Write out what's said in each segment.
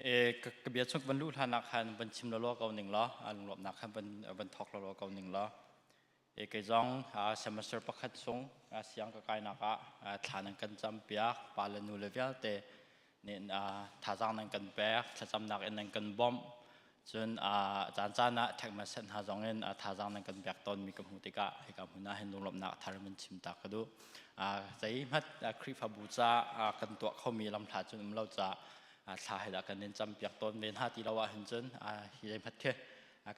Ka bia chung van luh hlan ah khan van chim lawlaw ko ning law, lunglawmhnak khan van thawk lawlaw ko ning law. Kei zong semester pakhat chung siang ka kainak ah thla nan kan campiak, pa le nu le vialte nih thazaang nan kan pek, thlacamnak in nan kan bawmh. Cun caan caan ah text message hna zong in thazaang nan kan pek tawnmi ka hmuh tikah hika hmun ah hin lunglawmhnak thar in chim ta ka duh. Zeihmanh Khrihfabu ca kan tuah khomi lamhla cun um lo ca thla he dah kan in campiak tawn ve hna ti lo ahhin cun hi zeihmanh khi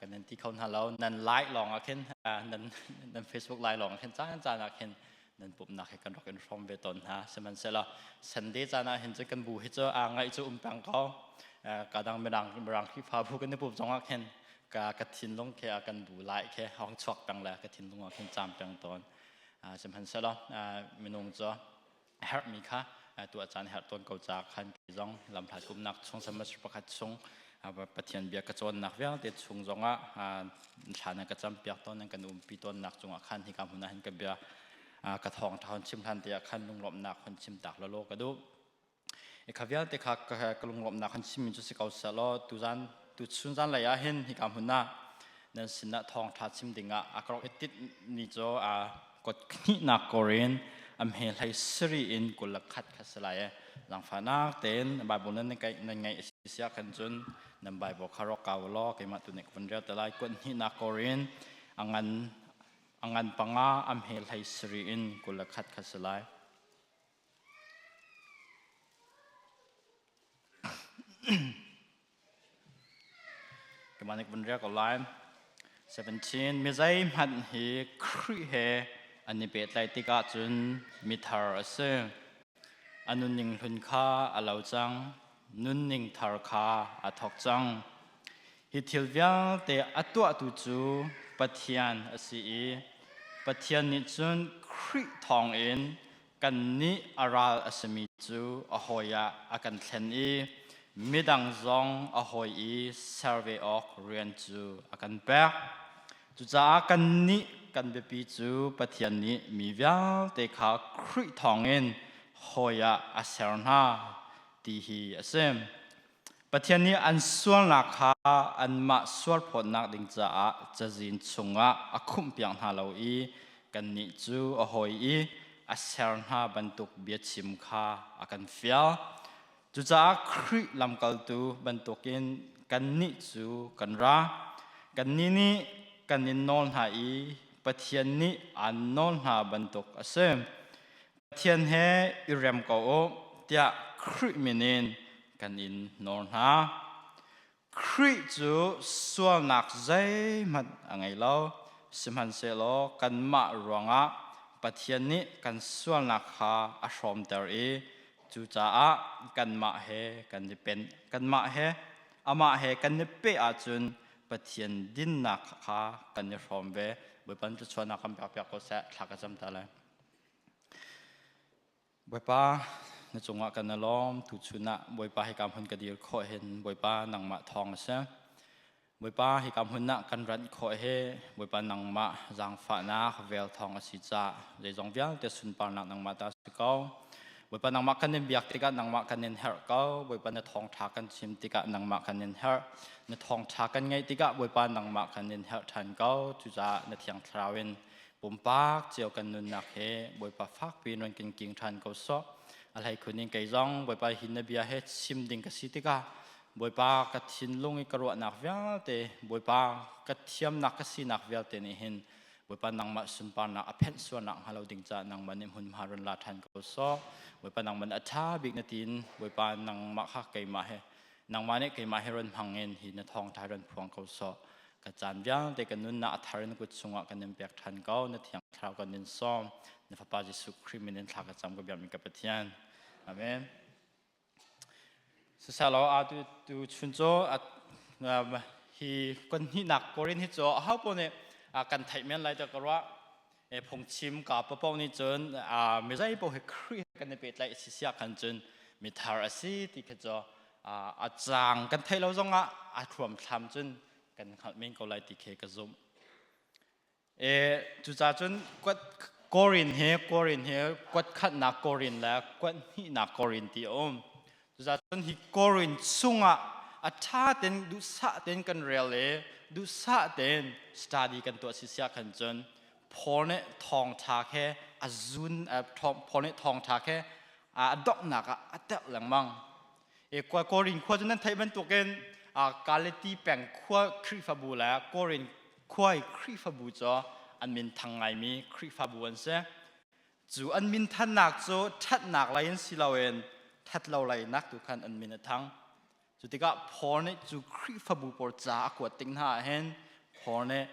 kan in ti kho hna lo. Nan like lawng ah khin nan Facebook like lawng ah khin caan caan ah khin nan pumhnak he kan rak in hrawm ve tawn hna. Sihmanhsehlaw Sunday caan ah hin cun kan bu hi cu aa ngaih cu um peng ko. Kadang mirang mirang Khrihfabu kan i pumh zong ah khin ka thinlung khi a kan bu lai khi hong chuak peng le ka thinlung ah khin caam peng tawn. Sihmanhsehlaw minung cu a herhmi kha tuah caan herh tawn ko ca khan kei zong lamhlat umnak chung semester pakhat chung Pathian bia ka cawnnak vialte chung zongah thla nan ka campiak tawn nan kan umpi tawnnak cungah khan hika hmun ah hin ka bia ka thawng ṭha hon chim hlan te ah khan lunglawmhnak hon chim tak lawlaw ka duh. Kha vialte kha ka lunglawmhnak hon chimmi cu si ko sehlaw tuzan tuchun zan lei ah hin hika hmun ah nan sinah thawngṭha chim dingah a ka rak i tinh ni cu kot hnihnak Korin am he hlei sari in 21 kha si lai. Langfahnak tein Bible nan nan ngaih a si ah khan cun nan Bible kha rak kau law keimah tu nih ka vun rel te lai. Kuat hnihnak Korin a ngan 5 am he hlei sari in 21 kha si lai. Keimah nih vun rel ko lai. 17 Mi zeihmanh hi Khrih he an i pehtlaih tikah cun mithar a si. A nunning hlun kha a lo cang, nunning thar kha a thawk cang. Hi thil vialte a tuahtu cu Pathian a si i Pathian nih cun Khrih thawngin kannih a ral a simi cu a hawi ah a kan thlen i midang zong a hawi i ser ve awk rian cu a kan pek. Cucaah kannih kan biapi cu Pathian nih mi vialte kha Khrih thawngin hawi ah a ser hna ti hi a si. Pathian nih an sualnak kha anmah sualphawtnak ding caah cazin chungah a khumhpiak hna lo i kannih cu a hawi i a ser hna bantuk biachim kha a kan fial. Cucaah Khrih lamkaltu bantukin kannih cu kan ra. Kannih nih kan in nawl hna i Pathian nih aan nawl hna bantuk a si. Pathian he i rem ko u tiah Khrih min in kan in nawl hna. Khrih cu sualnak zeihmanh a ngei lo, sihmanhsehlaw kanmah ruangah Pathian nih kan sualnak kha a hrawmter i cucaah kanmah he kan i pen kanmah he amah he kan i peh ahcun Pathian dinnak kha kan i hrawm ve. Bawipa thluachuahnak kan pek piak ko seh. Thla ka cam ta lai. Bawipa, na cungah kan i lawm. Tuchun ah Bawipa hika hmun ka dir khawh hin Bawipa nangmah thawng a si. Bawipa hika hmun ah kan ranh khawh hi Bawipa nangmah zaangfahnak vel thawng a si caah zeizong vialte sunparnak nangmah ta si ko. Bawipa nangmah kan in biak tikah nangmah kan in herh ko. Bawipa na thawngṭha kan chim tikah nangmah kan in herh. Na thawngṭha kan ngaih tikah Bawipa nangmah kan in herh ṭhan ko. Cucaah na Thiang Thlarau in pumpak cio kan nunnak he Bawipa fakpi in run kan king ṭhan ko sawh. A hleikhun in kei zong Bawipa hi na bia he chim ding ka si tikah Bawipa ka thinlung i ka ruahnak vialte Bawipa ka thiamnak ka sinak vialte nih hin Bawipa nangmah sunparnak a phenh sualnak hnga lo ding caah nangmah nih hmunhma run la ṭhan ko sawh. Bawipa nangmah nih a ṭha bik na tiin Bawipa nangmah kha keimah he nangmah nih keimah he run hmang in hi na thawngṭha run phuang ko sawh. Ka caan vialte ka nunnak a thar in kut chungah kan in pek ṭhan ko. Na thiang thlarau kan in sawm. Na Fapa Jesuh Khrih min in thla ka cam ka biakmi ka Pathian. Amen. Siselaw a tu tu chun cu hi kan hnihnak Korin hi cu aho paoh nih kan theih men lai tiah ka ruah. Phungchim ka paoh nih cun mizei paoh hi Khrih kan i pehtlaih si siah khan cun mithar a si ti kha cu a caang kan theih lo zongah a thluamthlam cun kan hngalh men ko lai ti khi ka zumh. Cucaah cun Korin he Korin he kuat khatnak Korin le kuat hnihnak Korin ti a um. Cucaah cun hi Korin chungah A ṭha ten duhsah ten kan rel i duhsah ten study kan tuah si sia khan cun Paul nih thawngṭha khe a zun Paul nih thawngṭha khe a donghnak ah a telh lengmang. E Korin khua cu nan theih bantukin Galati peng khua Khrihfabu le Korin khua i Khrihfabu cu an min thang ngaimi Khrihfabu an si. Cu an min thannak cu ṭhatnak lei in si loin ṭhatlo lei nak tu khan an min a thang. Cu tikah Paul nih cu Khrihfabu pawl ca a kuat tik hna ah hin Paul nih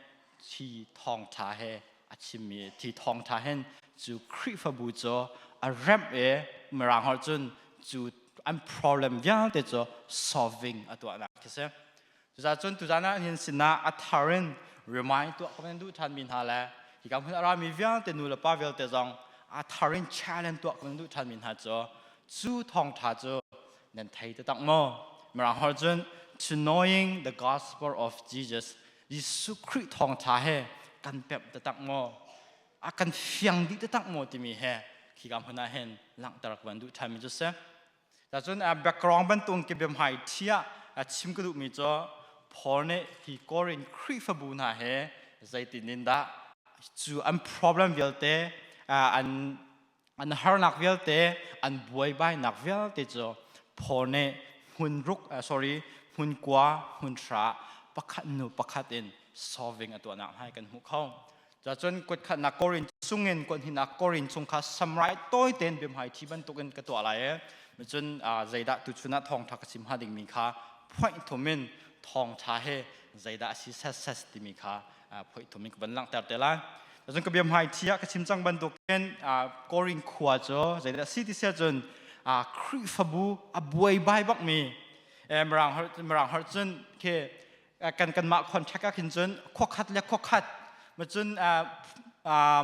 thi thawngṭha he a chimmi thi thawngṭha hin cu Khrihfabu cu a remh i Mirang holh cun cu an problem vialte cu solving a tuahnak khi si. Cucaah cun tuzan ah hin sinah a thar in remind tuah ka van duh ṭhanmi hna le hika hmun a rami vialte nu le pa vialte zong a thar in challenge tuah ka van duh ṭhanmi hna cu cu thawngṭha cu nan thei taktak maw? Mirang holh cun to knowing the gospel of Jesus Jesuh Khrih thawngṭha he kan pemh taktak maw? A kan fiang dih taktak maw timi he khika hmun ah hin langhter ka van duh ṭhanmi cu si. Cun background bantuk ke biahmai thiah chim ka duhmi cu Paul nih hi Korin Khrihfabu hna he zeitin in dah cu an problem vialte an harnak vialte an buaibainak vialte cu Paul nih hmun ruk sorry hmun kua hmun hra pakhat hnu pakhat in solving a tuahnak hna kan hmuh kho. Cun kutkhatnak Korin chungin kuathnihnak Korin chung kha samrai tawi tein biahmai thi bantukin ka tuah lai i cun zeidah tuchun ah thawngṭha ka chim hnga dingmi kha phoih thum in thawngṭha he zeidah a si ses ses timi kha phoih thum in ka van langhter te lai. Cun ka biahmai thi ah ka chim cang bantukin Korin khua cu zeidah a si ti siah cun Khrihfabu a buaibai bakmi Mirang holh cun khi kan kanmah contract ah khin cun khuakhat le khuakhat macun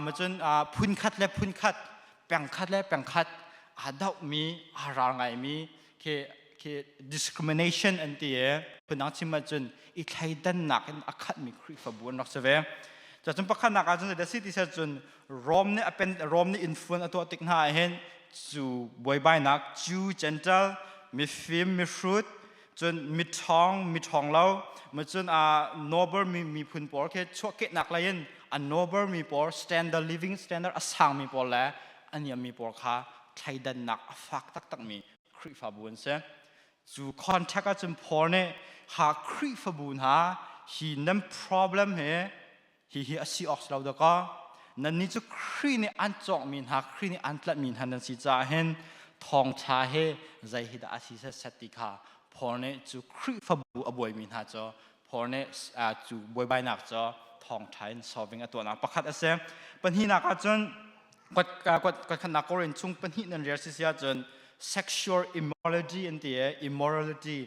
macun phun khat le phun khat peng khat le peng khat aa dohmi aa ral ngaimi khi khi discrimination an ti i phundang chim ahcun i thleidannak in a khatmi Khrihfabu an rak si ve. Cun pakhatnak ah cun zeidah si ti cun Rome nih a pen Rome nih influence a tuah tik hna ah hin cu buaibainak Jew Gentile mifim mihrut cun miṭhawng miṭhawng lo cun a noble mi miphun pawl khi chuahkehnak lei in a noble mi pawl standard living standard a sang mi pawl le a niam mi pawl kha thleidannak a fak taktak mi Khrihfabu an si. Cu contact ahcun Paul nih ha Khrihfabu hna hi nan problem he hihi a si awk si lo dakaw nannih cu Khrih nih an cawkmi hna Khrih nih an tlanhmi hna nan si caah hin thawngṭha he zei hi dah a si set ti kha Paul nih cu Khrihfabu a buaimi hna cu Paul nih cu buaibainak cu thawngṭha in solving a tuahnak pakhat a si. Pahnihnak ah cun kuat khatnak Korin chung pahnih nan rel si si ahcun sexual immorality an ti i immorality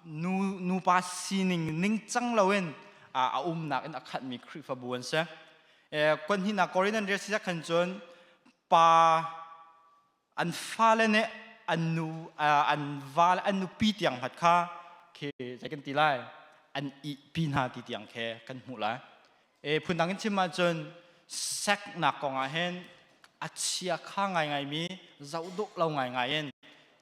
nu nupa sining ningcang loin a umnak in a khatmi Khrihfabu an si. Kon hinak Korin an rel si khan cun pa an fale nih an nu an va le an nupi tiang hmat kha khi zei kan ti lai an ihpi hna ti tiang khe kan hmuh lai. E phundang in chim ahcun seknak kong ah hin a chia kha ngaingaimi zoh dawh lo ngaingai in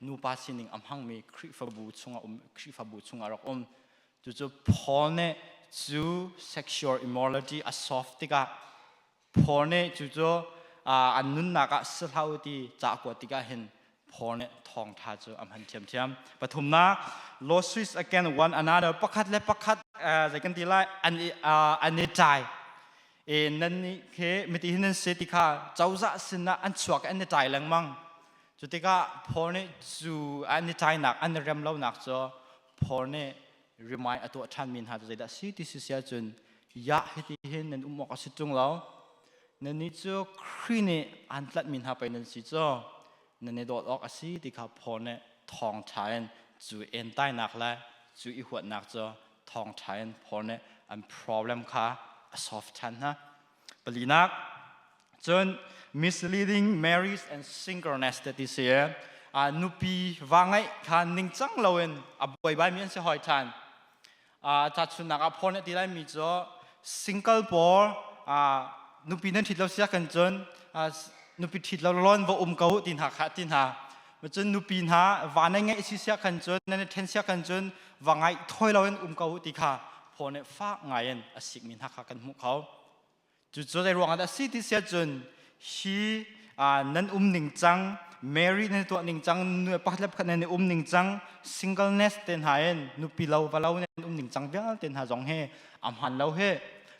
nupa sining a hmangmi Khrihfabu chungah um Khrihfabu chungah rak um. Cucu Paul nih cu sexual immorality a soft tikah Paul nih cucu an nunnak ah si hlah ti ca kuat tikah hin Paul nih thawngṭha cu a hman ṭhiamṭhiam. Pathumnak, lawsuits against one another, pakhat le pakhat zei kan ti lai, an i ṭai. E nan nih khi miti hin nan si ti kha cozah sinah an chuak an i ṭai lengmang. Cu tikah Paul nih cu an i ṭainak, an i rem lonak cu Paul nih remind a tuah ṭhanmi hna cu zeidah si ti si si ahcun yah hiti hin nan um awk a si ṭung lo. Nannih cu Khrih nih aan tlanhmi hna pei nan si cu nan i dawt awk a si ti kha Paul nih thawngṭha in cu entainak le cu i huatnak cu thawngṭha in Paul nih an problem kha a solve ṭhan hna. Palinak, cun misleading marriage and singleness ti si nupi va ngeih kha ningcang loin a buaibaimi an si hoi ṭhan. Tahchunhnak ah Paul nih a ti laimi cu single pawl nupi nan ṭhit lo sia kan cun nupi ṭhit lo lawn va um ko ti hna kha ti hna. Cun nupi hna va nan ngeih si sia khan cun nan i ṭhen sia khan cun va ngaih thawi loin um ko ti kha Paul nih fak ngai in a sikmi hna kha kan hmuh kho. Cucu zei ruangah dah a si ti sia cun hi nan um ning cang, Mary nan tuah ning cang, pakhat le pakhat nan i um ning cang, singleness te hna in nupi lo va lo nan um ning cang vialte hna zong hi a hmaan lo hi.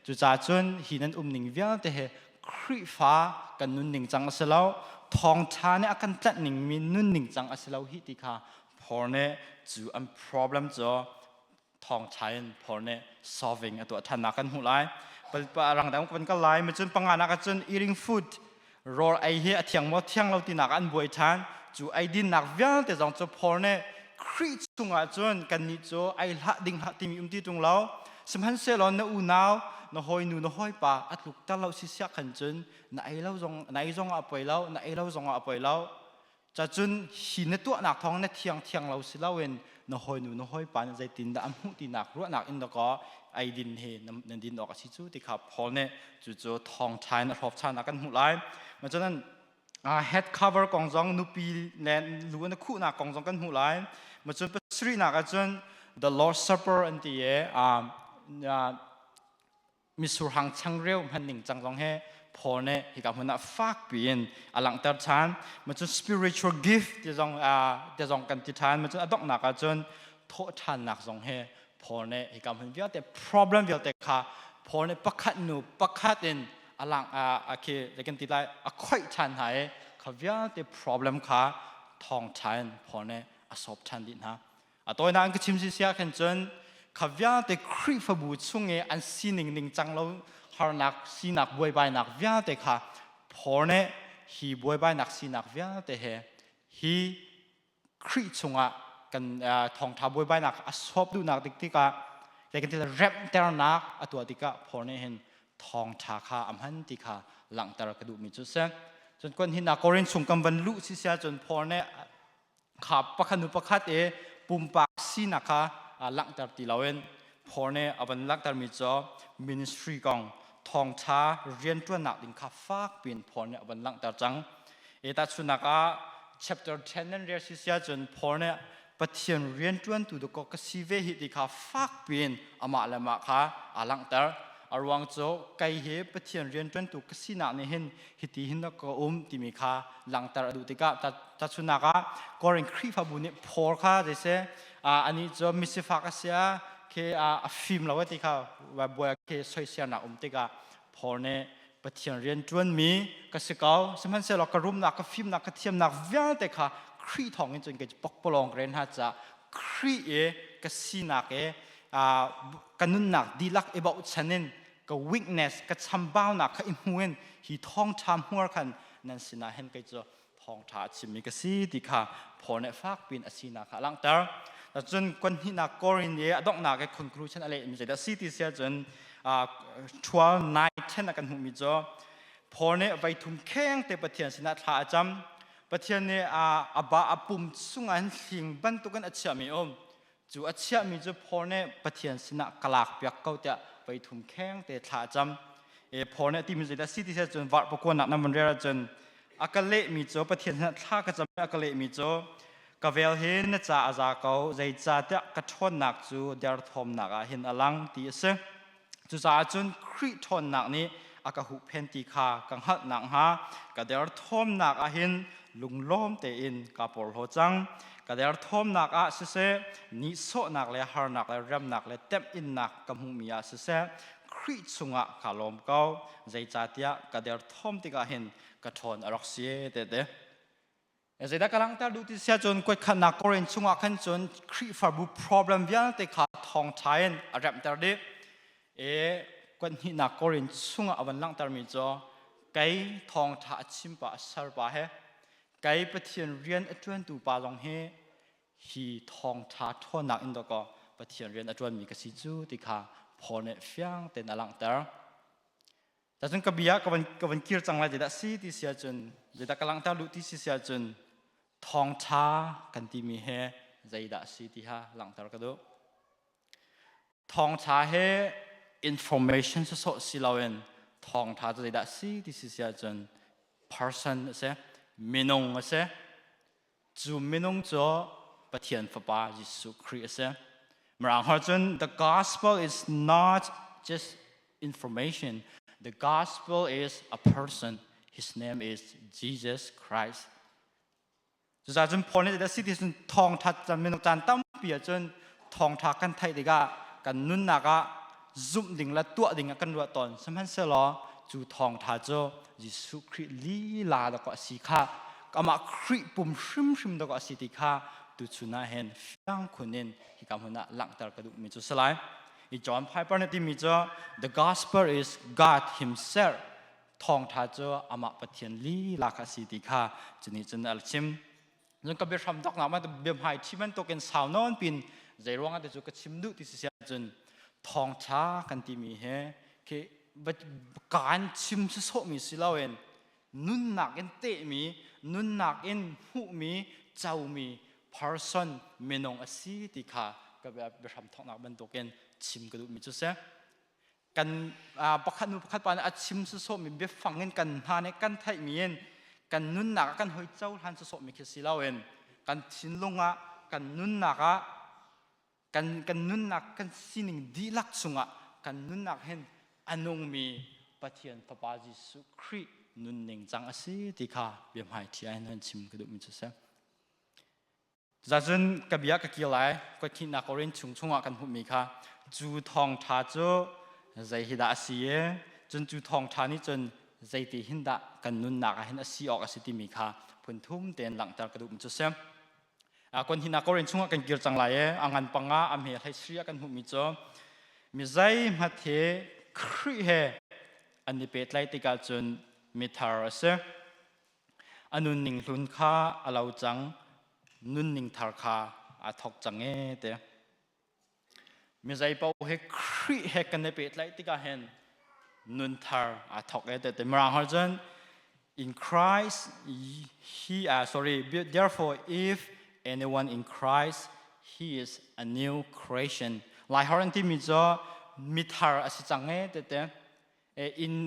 Cucaah cun hi nan um ning vialte hi Khrihfa kan nun ning cang a si lo, thawngṭha nih a kan tlanh ning mi nun ning cang a si lo hi ti kha Paul nih cu an problem cu thawngṭha in Paul nih solving a tuah ṭhannak kan hmuh lai. Rangdang kan kal lai. Cun panganak ah cun eating food, rawl ei hi a thiang maw thiang lo tinak an buai ṭhan. Cu eidinnak vialte zong cu Paul nih Khrih chungah cun kannih cu ei hlah ding hlah timi um ti ṭung lo. Sihmanhsehlaw na unau, na hawinu, na hawipa a tlukter lo si siah khan cun na ei lo zong na ei zong ah a poi lo, na ei lo zong ah a poi lo. Cacun hi na tuahnak thawng na thiang thiang lo si loin na hawinu, na hawipa nih zeitindah a hmuh tinak ruahnak in dakaw eidin hi nan din awk a si cu ti kha Paul nih cucu thawngṭha in a hrawp ṭhan ah kan hmuh lai. Cun head cover kong zong, nupi le lu na khuhnak kong zong kan hmuh lai. Cun pasarihnak ahcun the Lord's Supper an ti i mitsur hang changreu hman ning cang zong he Paul nih hika hmun ah fak piin a langhter ṭhan. Cun spiritual gift ti zong kan ti ṭhan. Cun a donghnak ah cun thawhṭhannak zong he Paul nih hika hmun vialte problem vialte kha Paul nih pakhat nu pakhat in a lang a khi kan ti lai, a khoih ṭhan hna i kha vialte problem kha thawngṭha in Paul nih a sawp ṭhan dih hna. A tawinak in ka chim si sia khan cun kha vialte Khrihfabu chung i an sining ning cang lo harnak sinak buaibainak vialte kha Paul nih hi buaibainak sinak vialte he hi Khrih chungah kan thawngṭha buaibainak a sawp duhnak dik tikah le kan til remhternak a tuah tikah Paul nih hin thawngṭha kha a hman ti kha langhter ka duhmi cu si. Cun kon hi na Korin chung kan van luh si sia cun Paul nih kha pakhat nu pakhat i pumpak sinak kha langhter ti loin Paul nih a van langhtermi cu ministry kong, thawngṭha rianṭuannak ding kha fak piin Paul nih a van langhter cang. E tahchunhnak ah chapter 10 nan rel si sia cun Paul nih Pathian rianṭuantu dakaw ka si ve hi ti kha fak piin amah le mah kha aa langhter. A ruang cu kei hi Pathian rianṭuantu ka sinak nih hin hiti hin ka um timi kha langhter a duh tikah, tahchunhnak ah Korin Khrihfabu nih Paul kha zeise anih cu misifak a sia khi a fim lo ti kha buai khi soiselnak um tikah Paul nih Pathian rian ṭuanmi ka si ko, sihmanhsehlaw ka rumnak, ka fimnak, ka thiamnak vialte kha Khrih thawng in cun kei cu pokpalawng ka ren hna caah Khrih i ka sinak i ka nunnak dihlak i bochan in ka weakness, ka chambaunak kha i hmu in hi thawngṭha hmuar khan nan sinah hin kei cu thawngṭha a chimmi ka si ti kha Paul nih fak piin a sinak kha a langhter. Cun konhnihnak Korin i a donghnak i conclusion a lehmi zeidah si ti si ahcun 12 9 10 a kan hmuhmi cu Paul nih voithum kheng te Pathian sinah thla a cam. Pathian nih a ba a pum chungah hin hling bantukin a chiahmi um. Cu a chiahmi cu Paul nih Pathian sinah ka lakpiak ko tiah voithum kheng te thla a cam. E Paul nih a timi zeidah si ti cun varh pakuanak nan van rel ahcun a ka lehmi cu, Pathian sinah thla ka cam i a ka lehmi cu, ka vel hi na ca a za ko, zeicahtiah ka ṭhawnnak cu derthawmnak ah hin a lang ti a si. Cucaah cun Khrih ṭhawnnak nih a ka huhphen ti kha ka hngalh nakhnga ka derthawmnak ah hin lunglawm tein kaa porhlaw cang. Ka derthawmnak ah siseh, nihsawhnak le harnak le remnak le temhinnak ka hmuhmi ah siseh, Khrih chungah kaa lawm ko. Zeicahtiah ka derthawm tikah hin ka ṭhawn a rak si tete. Zeidah ka langhter duh ti sia cun kuatkhatnak Korin chungah khan cun Khrihfabu problem vialte kha thawngṭha in a remhter dih. E kuathnihnak Korin chungah a van langhtermi cu kei thawngṭha a chim pa, a ser pa he, kei Pathian rian a ṭuantu pa zong hi hi thawngṭha ṭhawnnak in dawkaw Pathian rian a ṭuanmi ka si cu ti kha Paul nih fiang tein a langhter. Cun ka bia ka van kir cang lai. Zeidah si ti si ahcun, zeidah ka langhter duh ti si si ahcun, thawngṭha kan timi he zeidah si ti ha langhter ka duh. Thawngṭha he information sawsawh si loin thawngṭha cu zeidah si ti si si ahcun person a si, minung a si. Cu minung cu Pathian Fapa Jesuh Khrih a si. Mirang holh cun the gospel is not just information. The gospel is a person. His name is Jesus Christ. Cucaah cun Paul nih si ti cun thawngṭha caan minung caan tampi ahcun thawngṭha kan theih tikah kan nunnak ah zumh ding le tuah ding ah kan ruah tawn. Sihmanhsehlaw cu thawngṭha cu Jesuh Khrih lila dawkaw a si kha amah Khrih pum hrimhrim dawkaw a si ti kha tuchun ah hin fiang khun in hika hmun ah langhter ka duhmi cu si lai. I John Piper nih timi cu the gospel is God himself thawngṭha cu amah Pathian lila kha a si ti kha cunih cun a chim. Cun ka biahram doknak ma biahmai ṭhi bantukin sau nawn pin zei ruangah te cu ka chim duh ti si ahcun thawngṭha kan timi he khi kaan chim sawsawhmi si loin nunnak in tehmi nunnak in hmuhmi comi person minung a si ti kha ka biahram thawknak bantukin chim ka duhmi cu si. Kan pakhat nu pakhat pa nih a chim sawsawhmi biafang in kan hna nih kan theihmi in kan nunnak ah kan hoi cohlan sawsawhmi khi si loin kan thinlung ah kan nunnak ah kan kan nunnak kan sining dihlak chungah kan nunnak hin a nungmi Pathian Fapa Jesuh Khrih nunning cang a si ti kha biahmai thi in chim ka duhmi cu si. Zacun ka bia ka kir lai kuathihnak Korin chung chungah kan hmuhmi kha cu thawngṭha cu zei hi dah a si i cun cu thawngṭha nih cun zeiti hin dah kan nunnak ah hin a si awk a si timi kha phun thum tein langhter ka duhmi cu si. Kuathihnak Korin chungah kan kir cang lai i a ngan panga a hme hlei sri ah kan hmuhmi cu mi zeihmat hi Khrih he an i pehtlaih tikah cun mithar a si. A nunning hlun kha a lo cang, nunning thar kha aa thawk cang ee ti. Mi zei paoh he Khrih he kan i pehtlaih tikah hin nun thar aa thawk ee ti. Mirang holh cun in Christ he sorry therefore if anyone in Christ he is a new creation. Lai holh an timi cu mithar a si cang ee ti te. In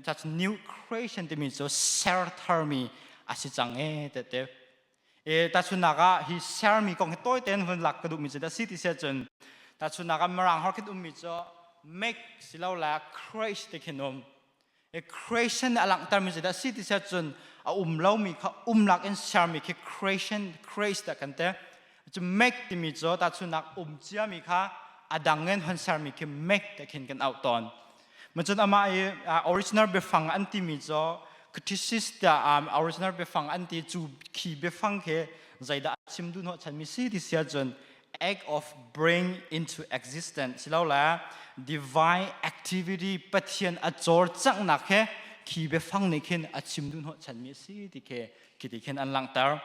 that's new creation timi cu ser tharmi a si cang e tete e tahchunnak ah hi sermi kong hi tawi tein hun lak ka duhmi cu da si ti sia cun tahchunnak ah mirang har khin ummi cu make silo la create ti khin um e creation a langhtermi cu da si ti sia cun a um lomi kha um lak in sermi khi creation create da kan te cu make timi cu tahchunnak um ciami kha a dang in hon sermi khi make te khin kan auh tawn. Macun amah i original biafang an timi cu criticis tiah original biafang an ti cu khi biafang khi zeidah a chim duh hnawhchanmi si ti si ahcun act of bring into existence silole divine activity Pathian a cawlcanghnak he khi biafang nih khin a chim duh hnawhchanmi a si ti khi khi ti khin an langhter.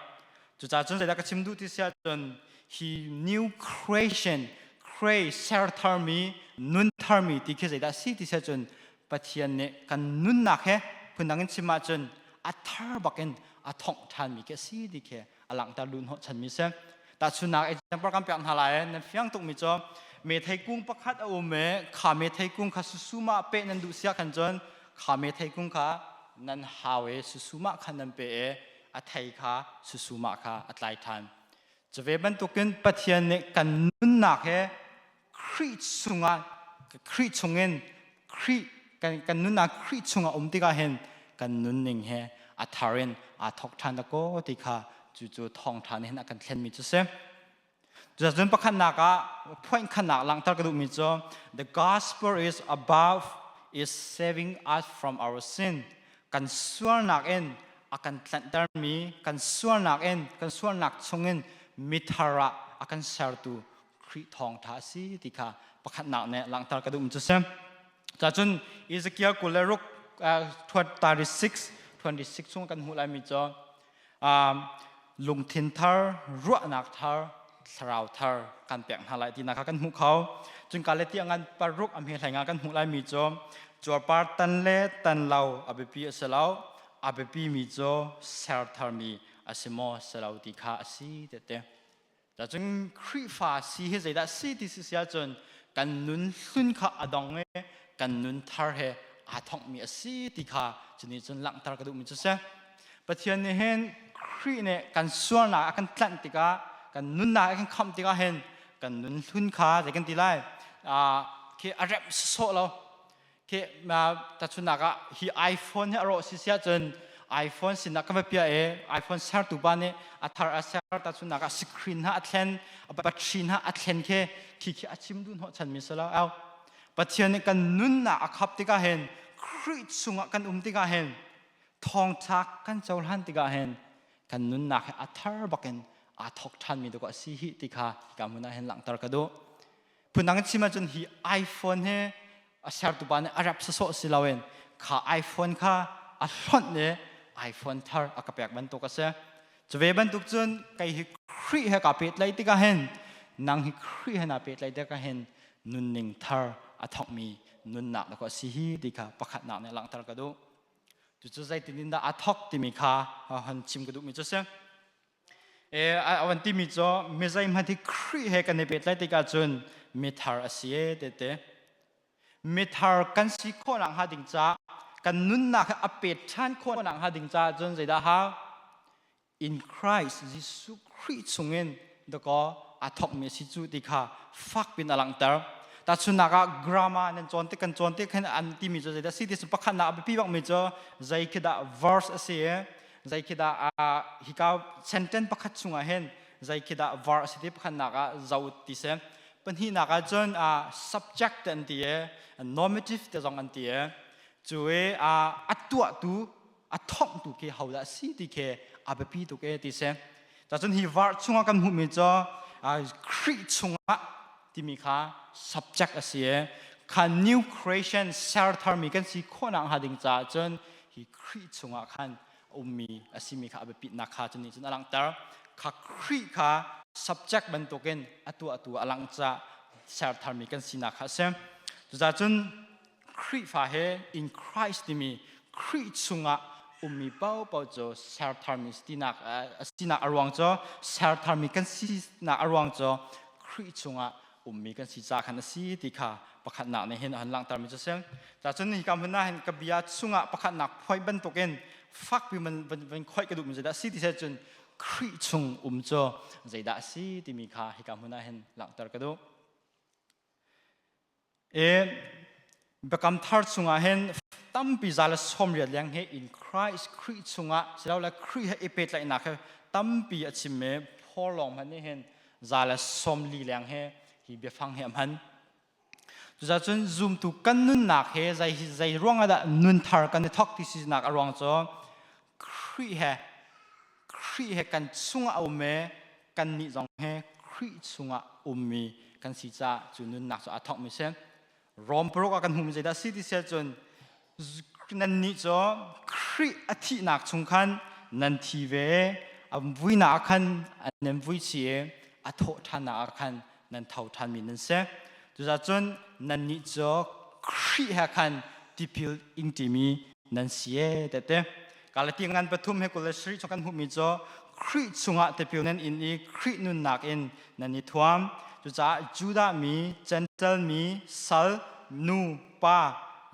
Cucaah cun zeidah ka chim duh ti si ahcun hi new creation create ser tharmi nun tharmi ti khi zeidah si ti si ahcun Pathian nih kan nunnak he phundang in chim ahcun a thar bakin a thongh ṭhanmi khi a si ti khi a langhter lu hnawh chanmi si. Tahchunnak example kan pek hna lai nan fiang tukmi cu methei kung pakhat a um i kha methei kung kha susuma peh nan duh sia khan cun kha methei kung kha nan hau i susuma khan nan pe i a thei kha susumah kha a tlai ṭhan. Cuve bantukin Pathian nih kan nunnak he Khrih chungah Khrih chungin Khrih kan, kan nunnak Khrih chungah um tikah hin kan nunning he a thar in aa thawk ṭhan dakaw ti kha cucu thawngṭha nih hin a kan thlenmi cu si. Cun pakhatnak ah point khatnak langhter ka duhmi cu the gospel is about is saving us from our sin. Kan sualnak in a kan tlanhtermi, kan sualnak in, kan sualnak chungin mithar ah a kan sertu Khrih thawngṭha a si ti kha pakhatnak nih langhter ka duhmi cu si. Cacun Ezekiel 26 36 26 chung kan hmuh laimi cu lungthin thar, ruahnak thar, thlarau thar kan pek hna lai tinak kha kan hmuh kho. Cun ka le tiang ngan paruk a hme hlei nga kan hmuh laimi cu cuarpar tan le tan lo a biapi a si lo, a biapi mi cu ser tharmi a si maw si lo ti kha a si te te. Cun Khrihfa si hi zeidah si ti si si ahcun kan nun hlun kha a dong i kan nun thar he aa thonghmi a si ti kha cunih cun langhter ka duhmi cu si. Pathian nih hin Khrih nih kan sualnak a kan tlanh tikah, kan nunnak a kan khamh tikah hin kan nun hlun kha zei kan ti lai, khi a remh sawsawh lo. Khi tahchunhnak ah hi iPhone hi a rawh si siah cun iPhone sinah ka va piah i iPhone sertu pa nih a thar a ser, tahchunhnak ah screen ha a thlen, a battery ha a thlen, khi khi khi a chim duh hnawh chanmi si lo. Au Pathian nih kan nunnak a khap tikah hin, Khrih chungah kan um tikah hin, thawngtha kan cohlan tikah hin kan nunnak hi a thar bakin aa thawk ṭhanmi dawh a si hi ti kha hika hmun ah hin langhter ka duh. Phundang in chim ahcun hi iPhone hi a sertu pa nih a rap sawsawh si loin kha iPhone kha a hlonh i iPhone thar a ka pek bantuk a si. Cu ve bantuk cun kei hi Khrih he kaa pehtlaih tikah hin, nang hi Khrih he naa pehtlaih tikah hin nunning thar a thawkmi nunnak dawh a si hi ti kha pakhatnak nih langhter ka duh. Cucu zeitin in dah a thawk timi kha hon chim ka duhmi cu a si. E, a van timi cu mi zeihmanh hi Khrih he kan i pehtlaih tikah cun mithar a si e tete. Mithar kan si khawh nakhnga ding ca, kan nunnak hi a pet ṭhan khawh nakhnga ding caah cun zeidah hau? In Christ, Jesuh Khrih chungin dakaw aa thawkmi a si cu ti kha fak pin a langhter. Tahchunhnak ah grammar nan cawn tik, kan cawn tik khan an timi cu zeidah si ti cu, pakhatnak a biapi bakmi cu zei khi dah verse a si i zei khi dah hika sentence pakhat chungah hin zei khi dah verse a si ti pakhatnak ah zo ti si. Pahnihnak ah cun subject an ti i normative te zong an ti i cu i a tuahtu, a thonghtu khi hodah a si ti khi a biapi tuk e ti si. Cun hi var chungah kan hmuhmi cu Khrih chungah timi kha subject a si i kha new creation, ser tharmi kan si khawhnak hnga ding caah cun hi Khrih chungah khan ummi a simi kha a biapitnak kha cu nih cun a langhter. Kha Khrih kha subject bantukin a tuahtu a langh caah ser tharmi kan sinak kha a si. Cucaah cun Khrihfa he in Christ timi Khrih chungah ummi paohpaoh cu ser tharmi sinak sinak a ruang cu, ser tharmi kan sinak a ruang cu Khrih chungah ummi kan si ca khan a si ti kha pakhatnak nih hin a han langhtermi cu si. Cun hika hmun ah hin ka bia chungah pakhatnak phoih bantukin fakpi man van khoih ka duhmi zeidah si ti cun Khrih chung um cu zeidah a si timi kha hika hmun ah hin langhter ka duh. E Biakam Thar chungah hin tampi 180 leng he in Christ, Khrih chungah silole Khrih he i pehtlaihnak he tampi a chim i Paul lawng hmanh nih hin 140 leng he hi biafang hi a hman. Cucaah cun zumtu kan nunnak he zei zei ruang ah dah nun thar kan i thawk ti sinak a ruang cu Khrih he kan chungah a um i kannih zong he Khrih chungah ummi kan si caah cu nunnak cu aa thawkmi si. Rom paruk ah kan hmuhmi zeidah si ti si ahcun nannih cu Khrih a thihnak chung khan nan thi ve, a vuinak ah khan nan vui chih i a thawh ṭhannak ah khan nan tho ṭhanmi nan si. Cucaah cun nannih cu Khrih he khan tipil ing ṭimi nan si e tete. Galati ngan pathum he 27 chung kan hmuhmi cu Khrih chungah tipil nan in i Khrih nunnak in nan i thuam. Cucaah Judah mi, Gentile mi, sal, nu, pa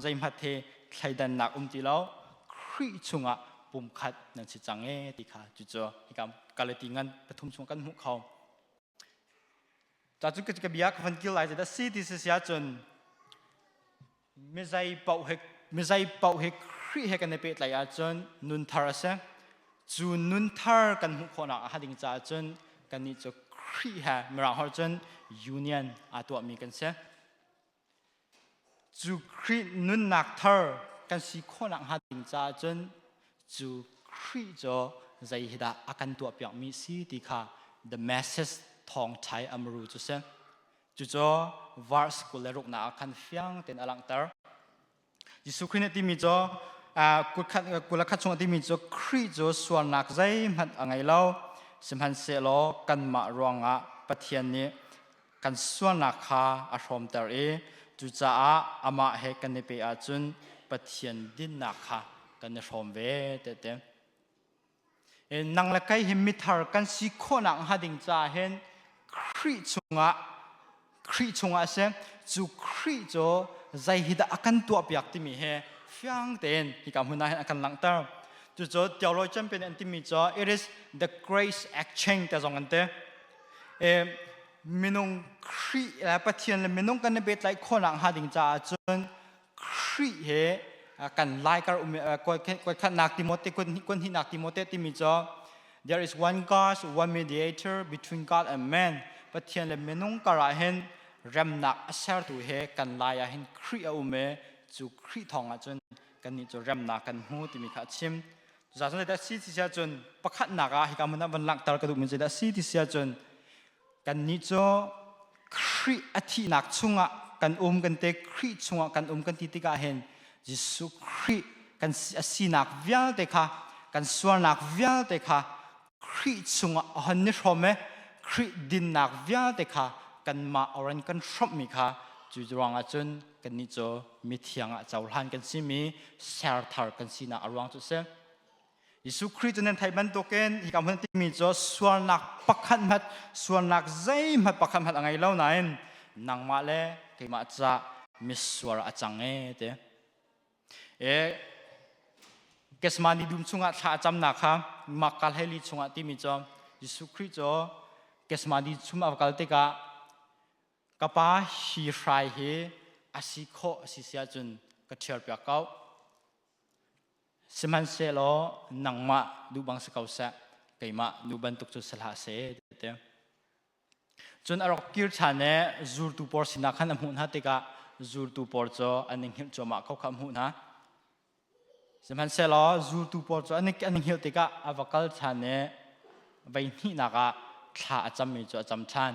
zeihmanh he thleidannak um ti lo. Khrih chungah pumkhat nan si cang e ti kha cucu hika Galati ngan pathum chung kan hmuh kho. Ca cu ka bia ka van kil lai dah si ti si ahcun mizei paoh he Khrih he kan i pehtlaih ahcun nun thar a si. Cu nun thar kan hmuh khawhnak a ding caah cun kannih cu Khrih he, Mirang holh cun union, aa tuahmi kan si. Cu Khrih nunnak thar kan si khawhnak hnga ding caah cun cu Khrih cu zei hi dah a kan tuahpiakmi si ti kha the message, thawngṭha i amru cu si. Cucu verse 26 ah khan fiang tein a langhter. Jesuh Khrih nih timi cu 21 chung a timi cu Khrih cu sualnak zeihmanh a ngei lo, sihmanhsehlaw kanmah ruangah Pathian nih kan sualnak kha a hrawmter i cucaah amah he kan i pe ahcun Pathian dinnak kha kan i hrawm ve tete. Nang le kei hi mithar kan si khawhnak hnga ding caah hin Khrih chungah a si. Cu Khrih cu zei hi dah a kan tuahpiak timi he fiang tein hika hmun ah hin a kan langhter. Cucu theologian pen an timi cu it is the grace exchange te zong an ti. Minung Khrih le Pathian le minung kan i pehtlaih khawhnak hnga ding caah cun Khrih he kan lai kar um khuat Timote kut Timote timi cu there is one God, one mediator between God and man. Pathian le minung kar ah hin remnak a sertu he kan lai ah hin Khrih a um i cu Khrih thawng ah cun kannih cu remnak kan hmu timi kha a chim. Cucaah cun zeidah si ti si ahcun pakhatnak ah hika hmun ah van langhter ka duhmi zeidah si ti si ahcun kannih cu Khrih a thihnak chungah kan um kan te Khrih chungah kan um kan ti tikah hin Jesuh Khrih kan a sinak vialte kha kan sualnak vialte kha Khrih chungah a hon ni hrawm e Khrih dinnak vialte kha kanmah oran kan hrawmhmi kha cu ruangah cun kannih cu mithiang ah cohlan kan simi serthar kan sinak a ruang cu a si. Jesuh Khrih cu nan theih bantukin hika hmun timi cu sualnak pakhat hmat sualnak zeihmanh pakhat hmanh a ngei lo nain nangmah le keimah ca misual a cang e ti. E Gethsemane dum chungah thla a camnak kha Mark hleili chungah timi cu Jesuh Khrih cu Gethsemane chum a kal tikah Ka pa hi hrai hi a si khawh a si si ahcun ka ṭhialpiak ko. Sihmanhsehlaw nangmah duh bang si ko seh, keimah nu bantuk cu si hlah seh, ti. Cun a rak kir ṭhan i zultu pawl sinah khan a hmuh hna tikah zultu pawl cu an i hngilh cuahmah ko kha a hmuh hna. Sihmanhsehlaw zultu pawl cu an i hngilh tikah a va kal ṭhan i voi hnihnak ah thla a cammi cu a cam ṭhan.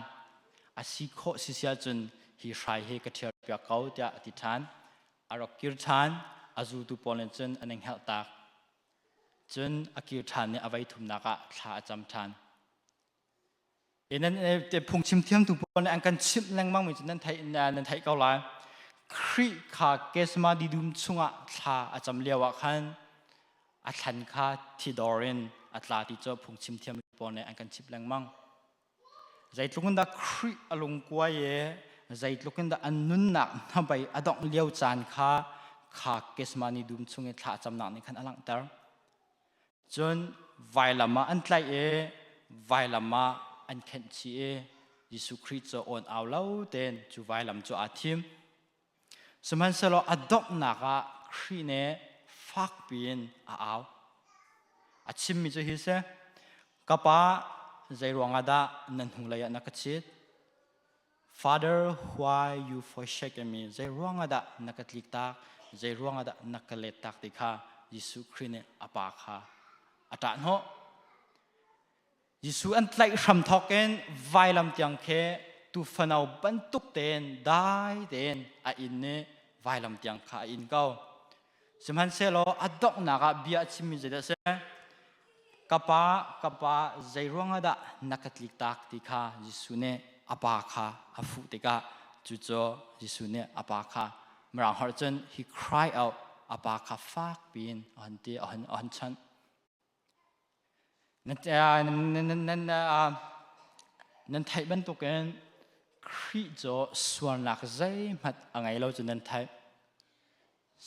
A si khawh si si ahcun hi hrai hi ka ṭhialpiak ko tiah a ti ṭhan. A rak kir ṭhan, a zultu pawl nih cun an i hngelhtak. Cun a kir ṭhan i a voi thumnak ah thla a cam ṭhan. Nan phungchim thiamtu pawl nih an kan chimh lengmang mi cu nan theih nan theih ko lai. Khrih kha Gethsemane dum chungah thla a cam lio ah khan a thlan kha thidor in a tla ti cu phungchim thiam pawl nih an kan chimh lengmang. Zeitluk in dah Khrih a lungkuai i zeitluk in dah an nunnak hnabei a dongh lio caan kha kha Gethsemane dum chung i thla a camnak nih khan a langhter. Cun vailam ah an tlaih i vailam ah an khenh chih i Jesuh Khrih cu awn au lo tein cu vailam cu aa thim. Sihmanhsehlaw a donghnak ah Khrih nih fakpi in a au. A chimmi cu hi si, Ka Pa, zei ruangah dah nan hnulei ah na ka chit? Father, why you forsaken me? Zei ruangah dah na ka tliktak? Zei ruangah dah na ka lettak ti kha Jesuh Khrih nih a pa kha a ṭah hnawh. Jesuh an tlaih hram thawk in vailam tiang khi tufano bantuk tein dai tein a inn i vailam tiang kha a in ko. Sihmanhsehlaw a donghnak ah bia a chimmi zeidah a si? Ka pa, ka pa, zei ruangah dah na ka tliktak ti kha Jesuh nih a pa kha a fuh tikah cucu Jesuh nih a pa kha Mirang holh cun he cry out a pa kha fak piin a hun ti a hun a hun chanh. Nan nan nan theih bantukin Khrih cu sualnak zeihmanh a ngei lo cu nan theih.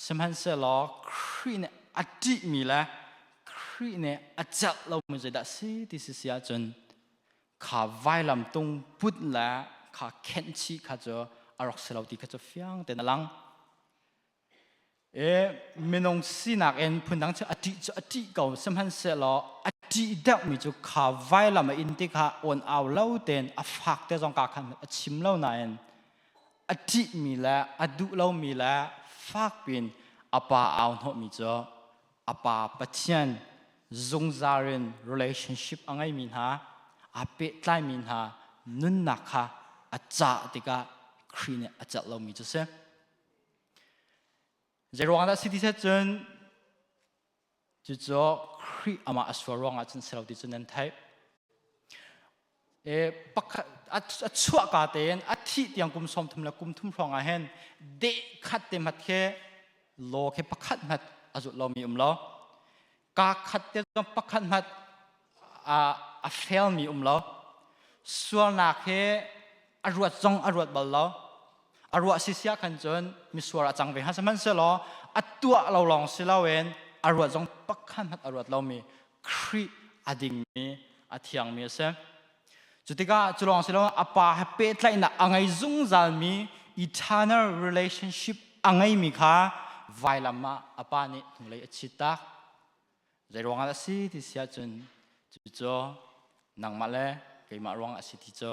Sihmanhsehlaw Khrih nih a ṭihmi le Khrih nih a celh lomi zeidah a si ti si si ahcun kha vailam tung put le kha khenh chih kha cu a rak si lo ti kha cu fiang tein a lang. E minung sinak in phundang cu a ṭih cu a ṭih ko sihmanhsehlaw a ṭih deuhmi cu kha vailam a in tikah awn au lo tein a fak te zong ka khan a chim lo nain a ṭihmi le a duh lomi le fakpiin a pa au hnawhmi cu a pa Pathian zungzal in relationship a ngeimi hna aa pehtlaimi hna nunnak kha a cah tikah Khrih nih a celh lomi cu si. Zeiruang dah si ti set cun cucu Khrih amah a sual ruangah cun si lo ti cu nan theih. E pakhat a chuahka tein a thih tiang kum 30 le kum thum hrawng ah hin deh khat te mat khi law khi pakhat mat a zulh lomi um lo ka khat te zong pakhat mat a fail mi um lo sualnak hi a ruat zong a ruat bal lo a ruah sisia khan cun misual a cang ve ha sihmanhsehlaw a tuah lo lawng si loin. a ruat zong pakhat hmanh a ruat lomi Khrih a dingmi a thiangmi a si. Cu tikah cu lawng si lo a pa he pehtlaihnak a ngei zungzalmi eternal relationship a ngeimi kha vailam ah a pa nih hnulei a chit tak. Zei ruangah a si ti si ahcun cucu nangmah le keimah ruangah a si ti cu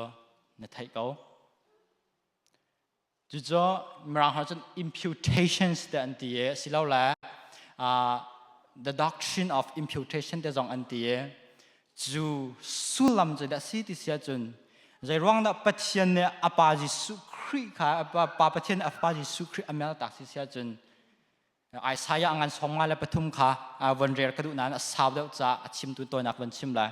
na theih ko. Cucu Mirang holh cun imputations te an ti i silole the doctrine of imputation te zong an ti i cu sullam cu dah si ti si ahcun zei ruang dah Pathian nih a Pa Jesuh Khrih kha Pa Pathian nih a Fapa Jesuh Khrih a meltak si si ahcun Isaiah ngan 53 kha von rel ka duh nain a sau deuh caah a chimtu tawinak von chim lai.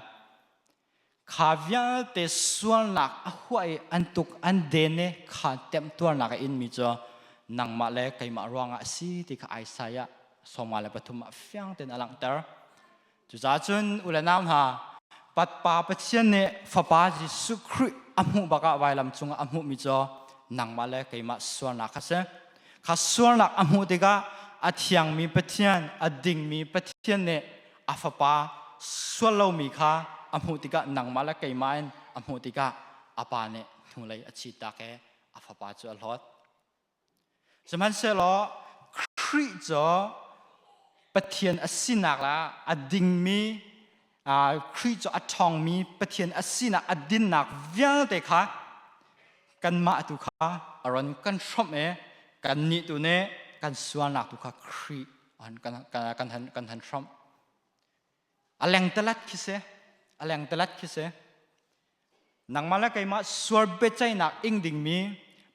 Kha vialte sualnak a huah i an tuk an den i kha temtuarnak a inmi cu nangmah le keimah ruangah a si ti kha Isaiah 53 ah fiang tein a langhter. Cucaah cun u le nau hna, Pa Pathian nih Fapa Jesuh Khrih a hmuh bak ah vailam cungah a hmuhmi cu nangmah le keimah sualnak kha si. Kha sualnak a hmuh tikah a thiangmi Pathian, a dingmi Pathian nih a Fapa sual lomi kha a hmuh tikah nangmah le keimah in a hmuh tikah a Pa nih hnulei a chitak i a Fapa cu a hlawt. Sihmanhsehlaw Khrih cu Pathian a sinak le a dingmi Khrih cu a ṭhawngmi Pathian a sinak a dinnak vialte kha kanmah tu kha a ron kan hrawmh i kannih tu nih kan sualnak tu kha Khrih kan han hrawmh. A lengtelet khi si. A lengtelet khi si. Nangmah le keimah sual biaceihnak ing dingmi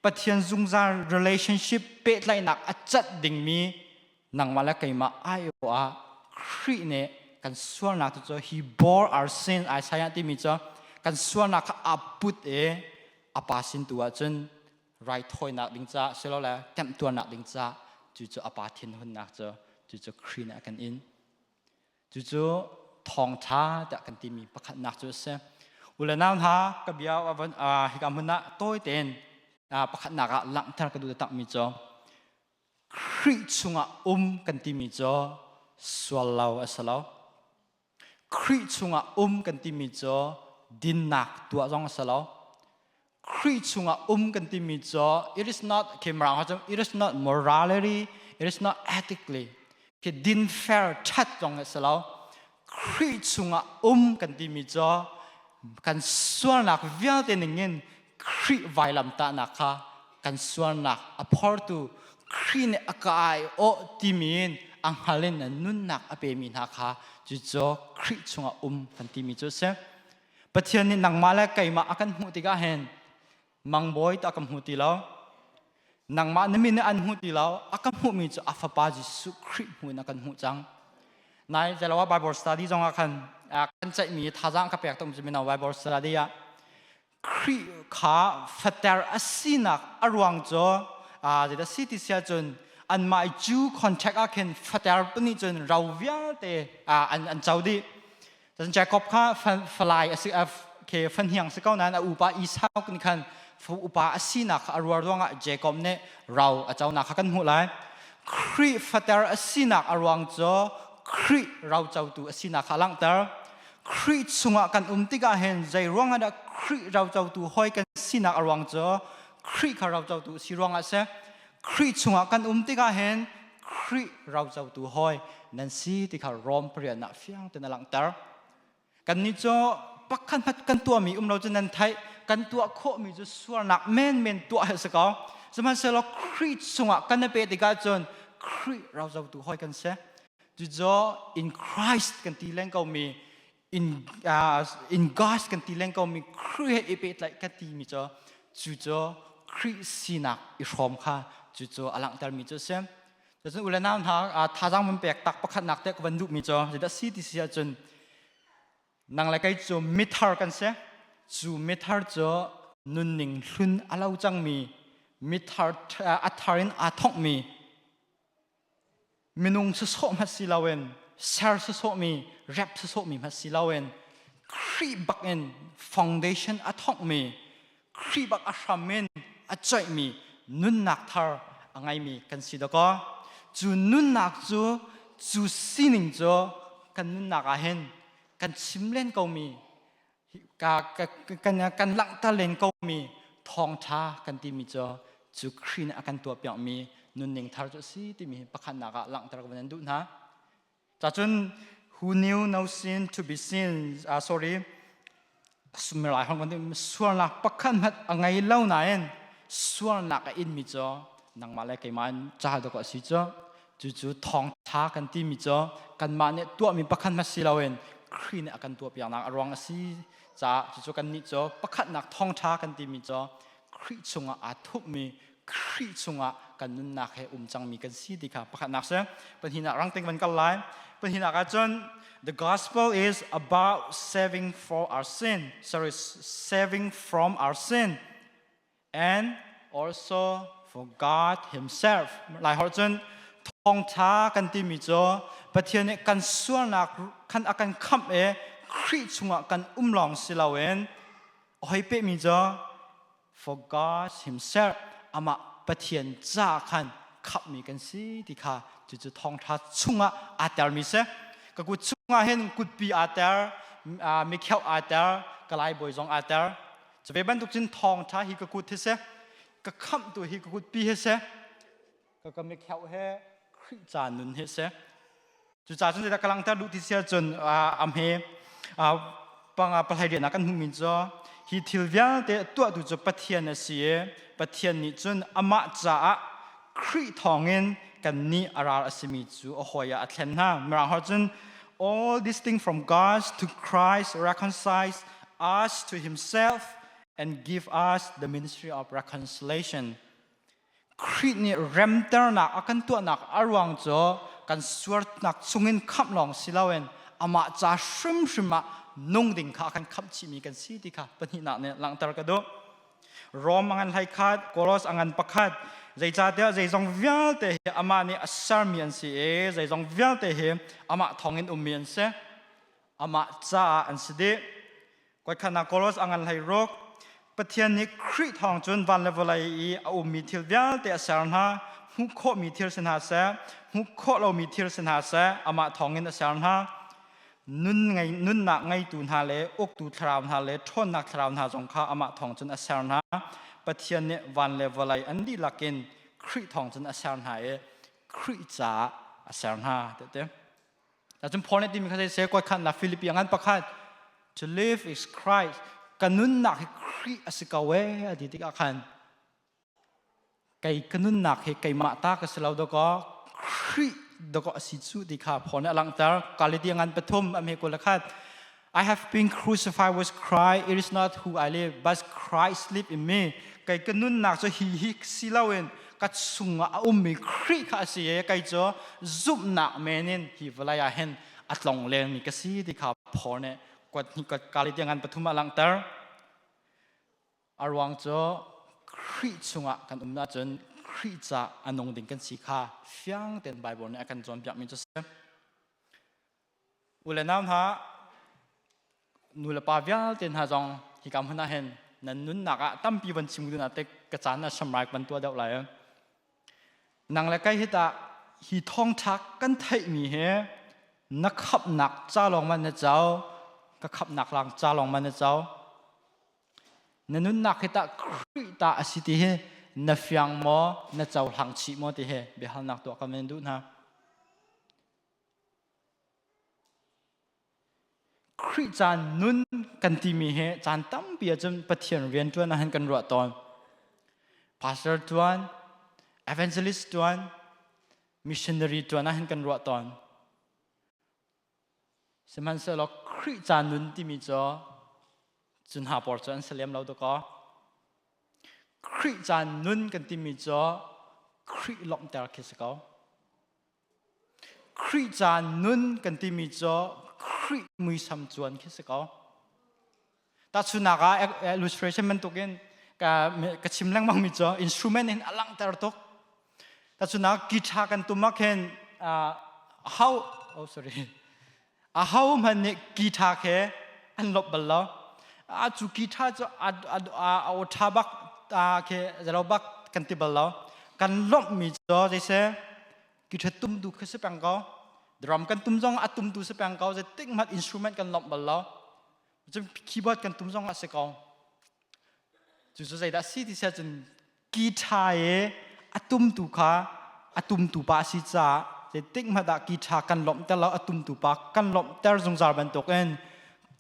Pathian zungzal relationship pehtlaihnak a cat dingmi nangmah le keimah aiawh ah Khrih nih kan sualnak tu cu he bore our sin Isaiah timi cu kan sualnak kha aa put i a pa sin tu ahcun raithawinak ding caah silole temhtuarnak ding caah cucu a pa thinhunnak cu cucu Khrih nih a kan in. Cucu thawngṭha tiah kan timi pakhatnak cu a si. U le nau hna, ka bia hika hmun ah tawi tein pakhatnak ah langhter ka duh takmi cu Khrih chungah um kan timi cu sual lo a si lo. Khrih chungah um kan timi cu dinnak tuah zong a si lo. Khrih chungah um kan timi cu it is not Mirang cun it is not morality, it is not ethically khi din fair ṭhat zong a si lo. Khrih chungah um kan timi cu kan sualnak vialte ningin Khrih vailamtahnak kha kan sualnak a phortu Khrih nih a ka ai awh timi in a hngal in nunnak a pemi hna kha cucu Khrih chungah um kan timi cu a si. Pathian nih nangmah le keimah a kan hmuh tikah hin mangbawi ta ka hmu ti lo. Nangmah na min nih an hmu ti lo. A ka hmuhmi cu a fapa Jesuh Khrih hmu in a kan hmuh cang. Nai zelawa Bible study zong ah khan kan ceihmi thazaang ka pek tung cu mino Bible study ah Khrih kha fater a sinak a ruang cu zeidah si ti sia cun anmah Jew contract ah khin fater nih cun ro vialte an co dih. Cun Jacob kha falai a si ke fahniang si ko nain a upa Esau nih khan upa a sinak kha a ruar ruangah Jacob nih ro a conak kha kan hmuh lai. Khrih fater a sinak a ruang cu Khrih ro cotu a sinak kha a langhter. Khrih chungah kan um tikah hin zei ruangah dah Khrih ro cotu hawi kan sinak a ruang cu Khrih kha ro cotu a si ruangah a si. Khrih chungah kan um tikah hin Khrih rocotu hawi nan si ti kha Rom pariat ah fiang tein a langhter. Kannih cu pakhat hmat kan tuahmi um lo cu nan theih kan tuah khawhmi cu sualnak menmen tuah hi a si ko. Sihmanhsehlaw Khrih chungah kan i pe tikah cun Khrih rocotu hawi kan si. Cucu in Christ kan ti leng komi in God kan ti leng komi Khrih he i pehtlaih kan timi cu cu cu Khrih sinak i hrawm kha cu cu a langhtermi cu a si. Cun u le nau hna thazaang van pek tak pakhatnak te ka van duhmi cu zeidah si ti si ahcun nang le kei cu mithar kan si. Cu mithar cu nunning hlun a lo cangmi mithar a thar in aa thonghmi Minung sawsawh hmanh si loin ser sawsawhmi, rep sawsawhmi hmanh si loin Khrih bak in foundation a thawkmi, Khrih bak a hram in a coihmi nunnak thar a ngeimi kan si dakaw. Cu nunnak cu Cu sining cu kan nunnak ah hin kan chim len ko mi kan kan langhter len ko mi thawngṭha kan timi cu cu Khrih nih a kan tuahpiakmi nunning thar cu a si timi pakhatnak ah langhter ka van in duh hna. Cacun who knew no sin to be sin sorry sumirai hong kan sualnak pakhat hmanh a ngei lo nain sualnak a inmi cu nangmah le keimah in ca dawk a si cu cucu thawngṭha kan timi cu kanmah nih tuahmi pakhat hmanh si loin Khrih nih a kan tuahpiaknak a ruang a si caah cucu kannih cu pakhatnak thawngṭha kan timi cu Khrih chungah aa thupmi Khrih chungah kan nunnak he um cangmi kan si ti kha pakhatnak si. Pahnihnak rangting van kal lai. Pahnihnak ahcun the gospel is about saving for our sin. Sorry, saving from our sin and also for God himself. Lai holh cun thawngtha kan timi cu Pathian nih kan sualnak khan a kan khamh i Khrih chungah kan um lawng si loin a hoi pehmi cu for God himself amah Pathian ca khan khamhmi kan si ti kha cucu thawngṭha chungah aa termi si. Ka kut chungah hin kutpi aa ter, mikheuh aa ter, kalai bawi zong aa ter. Cu ve bantuk cun thawngṭha hi ka kut hi si, ka khamhtu hi ka kutpi hi si, ka ka mikheuh he Khrih ca nun hi si. Cucaah cun zeidah ka langhter duh ti si ahcun a hme panga pahlai rian ah kan hmuhmi cu hi thil vialte a tuahtu cu Pathian a si i Pathian nih cun amah caah Khrih thawngin kannih a ral a simi cu a hawi ah a thlen hna. Mirang holh cun all these things from God to Christ reconciles us to himself and give us the ministry of reconciliation. Khrih nih remternak a kan tuahnak a ruang cu kan suarnak chungin khamh lawng si loin amah ca hrimhrim ah nung ding kha a kan khamh chihmi kan si ti kha pahnihnak nih langhter ka duh. Rom a ngan hlei khat, Kolos a ngan pakhat, zeicahtiah zeizong vialte hi amah nih a sermi an si i zeizong vialte hi amah thawngin ummi an si. Amah caah an si dih. Kuaikhatnak Kolos a ngan hlei ruk. Pathian nih Khrih thawng cun van le vawlei i a ummi thil vialte a ser hna. Hmuh khawhmi thil si hna seh, hmuh khawh lomi thil si hna seh, amah thawngin a ser hna. Nun ngei, nunnak ngeitu hna le uktu thlarau hna le ṭhawnnak thlarau hna zong kha amah thawng cun a ser hna. Pathian nih van le vawlei an dihlak in Khrih thawng cun a ser hna i Khrih caah a ser hna. Tete. Cun Paul nih timi kha zei kuatkhannak Filipi a ngan pakhat to live is Christ ka nunnak hi Khrih a si ko ee a ti tikah khan kei ka nunnak hi keimah ta ka si lo dawkaw Khrih dawkaw a si cu ti kha Paul nih a langhter Galatia ngan pathum a hme 21 I have been crucified with Christ it is not who I live but Christ live in me kei ka nunnak cu hi hi si loin ka chungah a ummi Khrih kha a si i kei cu zumhnak men in hi vawlei ah hin a tlong lengmi ka si ti kha Paul nih kuat hnih kuat kali tiang ngan pathum ah langhter. A ruang cu Khrih chungah kan um ahcun Khrih ca a nung ding kan si kha fiang tein Bible nih a kan cawnpiakmi cu si. U le nau hna, nu le pa vialte hna zong hika hmun ah hin nan nunnak ah tampi van chim ding ah te ka caan ah shamrai van tuah deuh lai. Nang le kai hi tah hi thawngṭha kan theihmi hi na khamhnak ca lawng man na cau, ka khamhnak lang ca lawng man na cau. Na nunnak hi tah Khrih ta a si ti hi na fiang maw, na cohlang chih maw ti hi biahalnak tuah ka men duh hna. Khrih caan nun kan timi hi caan tampi ahcun Pathian rianṭuan ah hin kan ruah tawn. Pastor ṭuan, evangelist ṭuan, missionary ṭuan ah hin kan ruah tawn. Sihmanhsehlaw Khrih caan nun timi cu cu hna pawl cu an si lem lo dakaw. Khrih caan nun kan timi cu Khrih lawmhter khi si ko. Khrih caan nun kan timi cu Khrih muisam cuan khi si ko. Tahchunhnak ah illustration bantukin ka, ka chim lengmang mi cu instrument in a langhter tuk. Tahchunhnak guitar kan tum ah khin how oh sorry aho hmanh nih guitar khe an lop bal lo. A cu guitar cu a a aw ṭha bak khe zalo bak kan ti bal lo. Kan lawmhmi cu zeiseh guitar tum tu khi si peng ko. Drum kan tum zong a tumtu si peng ko, zeitik hmanh instrument kan lawmh bal lo. Cun keyboard kan tum zong a si ko. Cu cu zeidah si ti siah cun guitar i a tumtu kha a tumtu pa a si caah zeitik hmanh ah guitar kan lawmhter lo, a tumtu pa kan lawmhter zungzal bantukin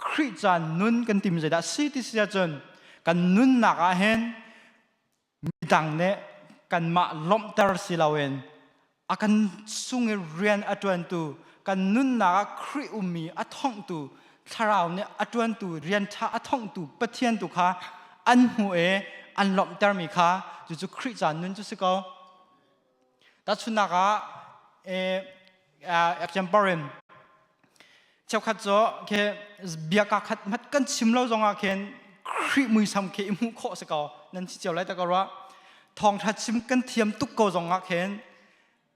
Khrih ca nun kan timi zeidah si ti siah cun kan nunnak ah hin midang nih kanmah lawmhter si loin a kan sung i rian a ṭuantu kan nunnak ah Khrih ummi a thonghtu thlarau nih a ṭuantu rian ṭha a thonghtu Pathian tu kha an hmuh i an lawmhtermi kha cucu Khrih ca nun cu si ko. Tahchunhnak ah example in cheukhat cu khi bia ka khat hmat kan chim lo zongah khin Khrih muisam khi i hmuh khawh si ko nan si cio lai ta ko rua. Thawngṭha chim kan thiam tuk ko zongah khin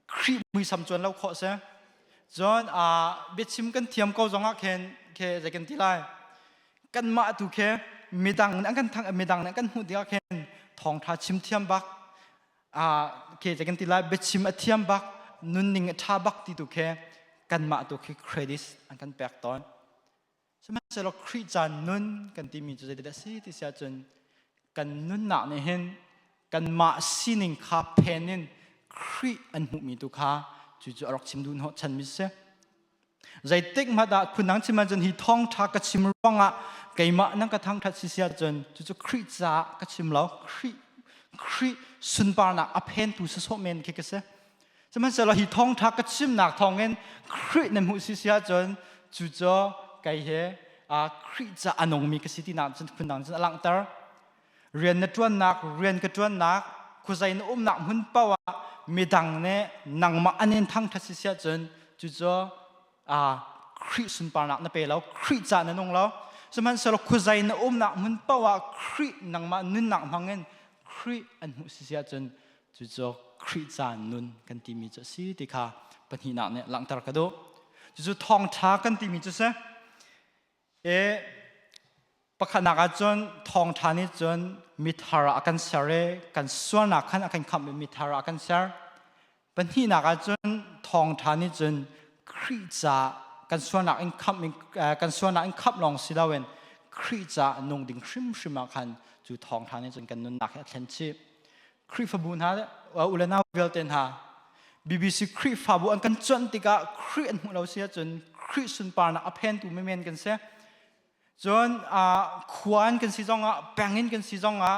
Khrih muisam cuan lo khawh si. Cun biachim kan thiam ko zongah khin khi zei kan ti lai kanmah tu khi midang nih an kan thang midang nih an kan hmuh tikah khin thawngṭha chim thiam bak ke zei kan ti lai biachim a thiam bak nunning a ṭha bak ti tu khi kanmah tu khi credit an kan pek tawn. Sihmanhsehlaw Khrih caan nun kan timi cu zeidah a si ti si ahcun kan nunnak nih hin kanmah sining kha phen in Khrih an hmuhmi tu kha cucu a rak chim duh hnawh chanmi si. Zeitik hmanh ah phundang chim ahcun hi thawngṭha ka chim ruangah keimah nan ka thangṭhat si si ahcun cucu Khrih caah ka chim lo. Khrih Khrih sunparnak a phentu sawsawh men khi ka si. Sihmanhsehlaw hi thawngṭha ka chimnak thawngin Khrih nan hmuh si si ahcun cucu kei he Khrih ca a nungmi ka si tinak cun phundang cun a langhter. Rian na ṭuannak, rian ka ṭuannak, khuazei na umnak hmun paoh ah midang nih nangmah an in thangṭhat si si ahcun cucu Khrih sunparnak na pe lo, Khrih ca na nung lo. Sihmanhsehlaw khuazei na umnak hmun paoh ah Khrih nangmah nunnak hmangin Khrih an hmuh si si ahcun cucu Khrih ca nun kan timi cu a si ti kha pahnihnak nih langhter ka duh. Cucu thawngṭha kan timi cu si. E pakhatnak ah cun thawngṭha nih cun mithar ah a kan ser i kan sualnak khan a kan khamh i mithar ah a kan ser. Pahnihnak ah cun thawngṭha nih cun Khrih ca kan sualnak in khamh kan sualnak in khamh lawng si loin Khrih ca nung ding hrimhrim ah khan cu thawngṭha nih cun kan nunnak hi a thlen chih. Khrihfabu hna u le nau vialte hna BBC Khrihfabu an kan cuanh tikah Khrih an hmuh lo si ahcun Khrih sunparnak a phentu menmen kan si. Cun khua in kan si zongah peng in kan si zongah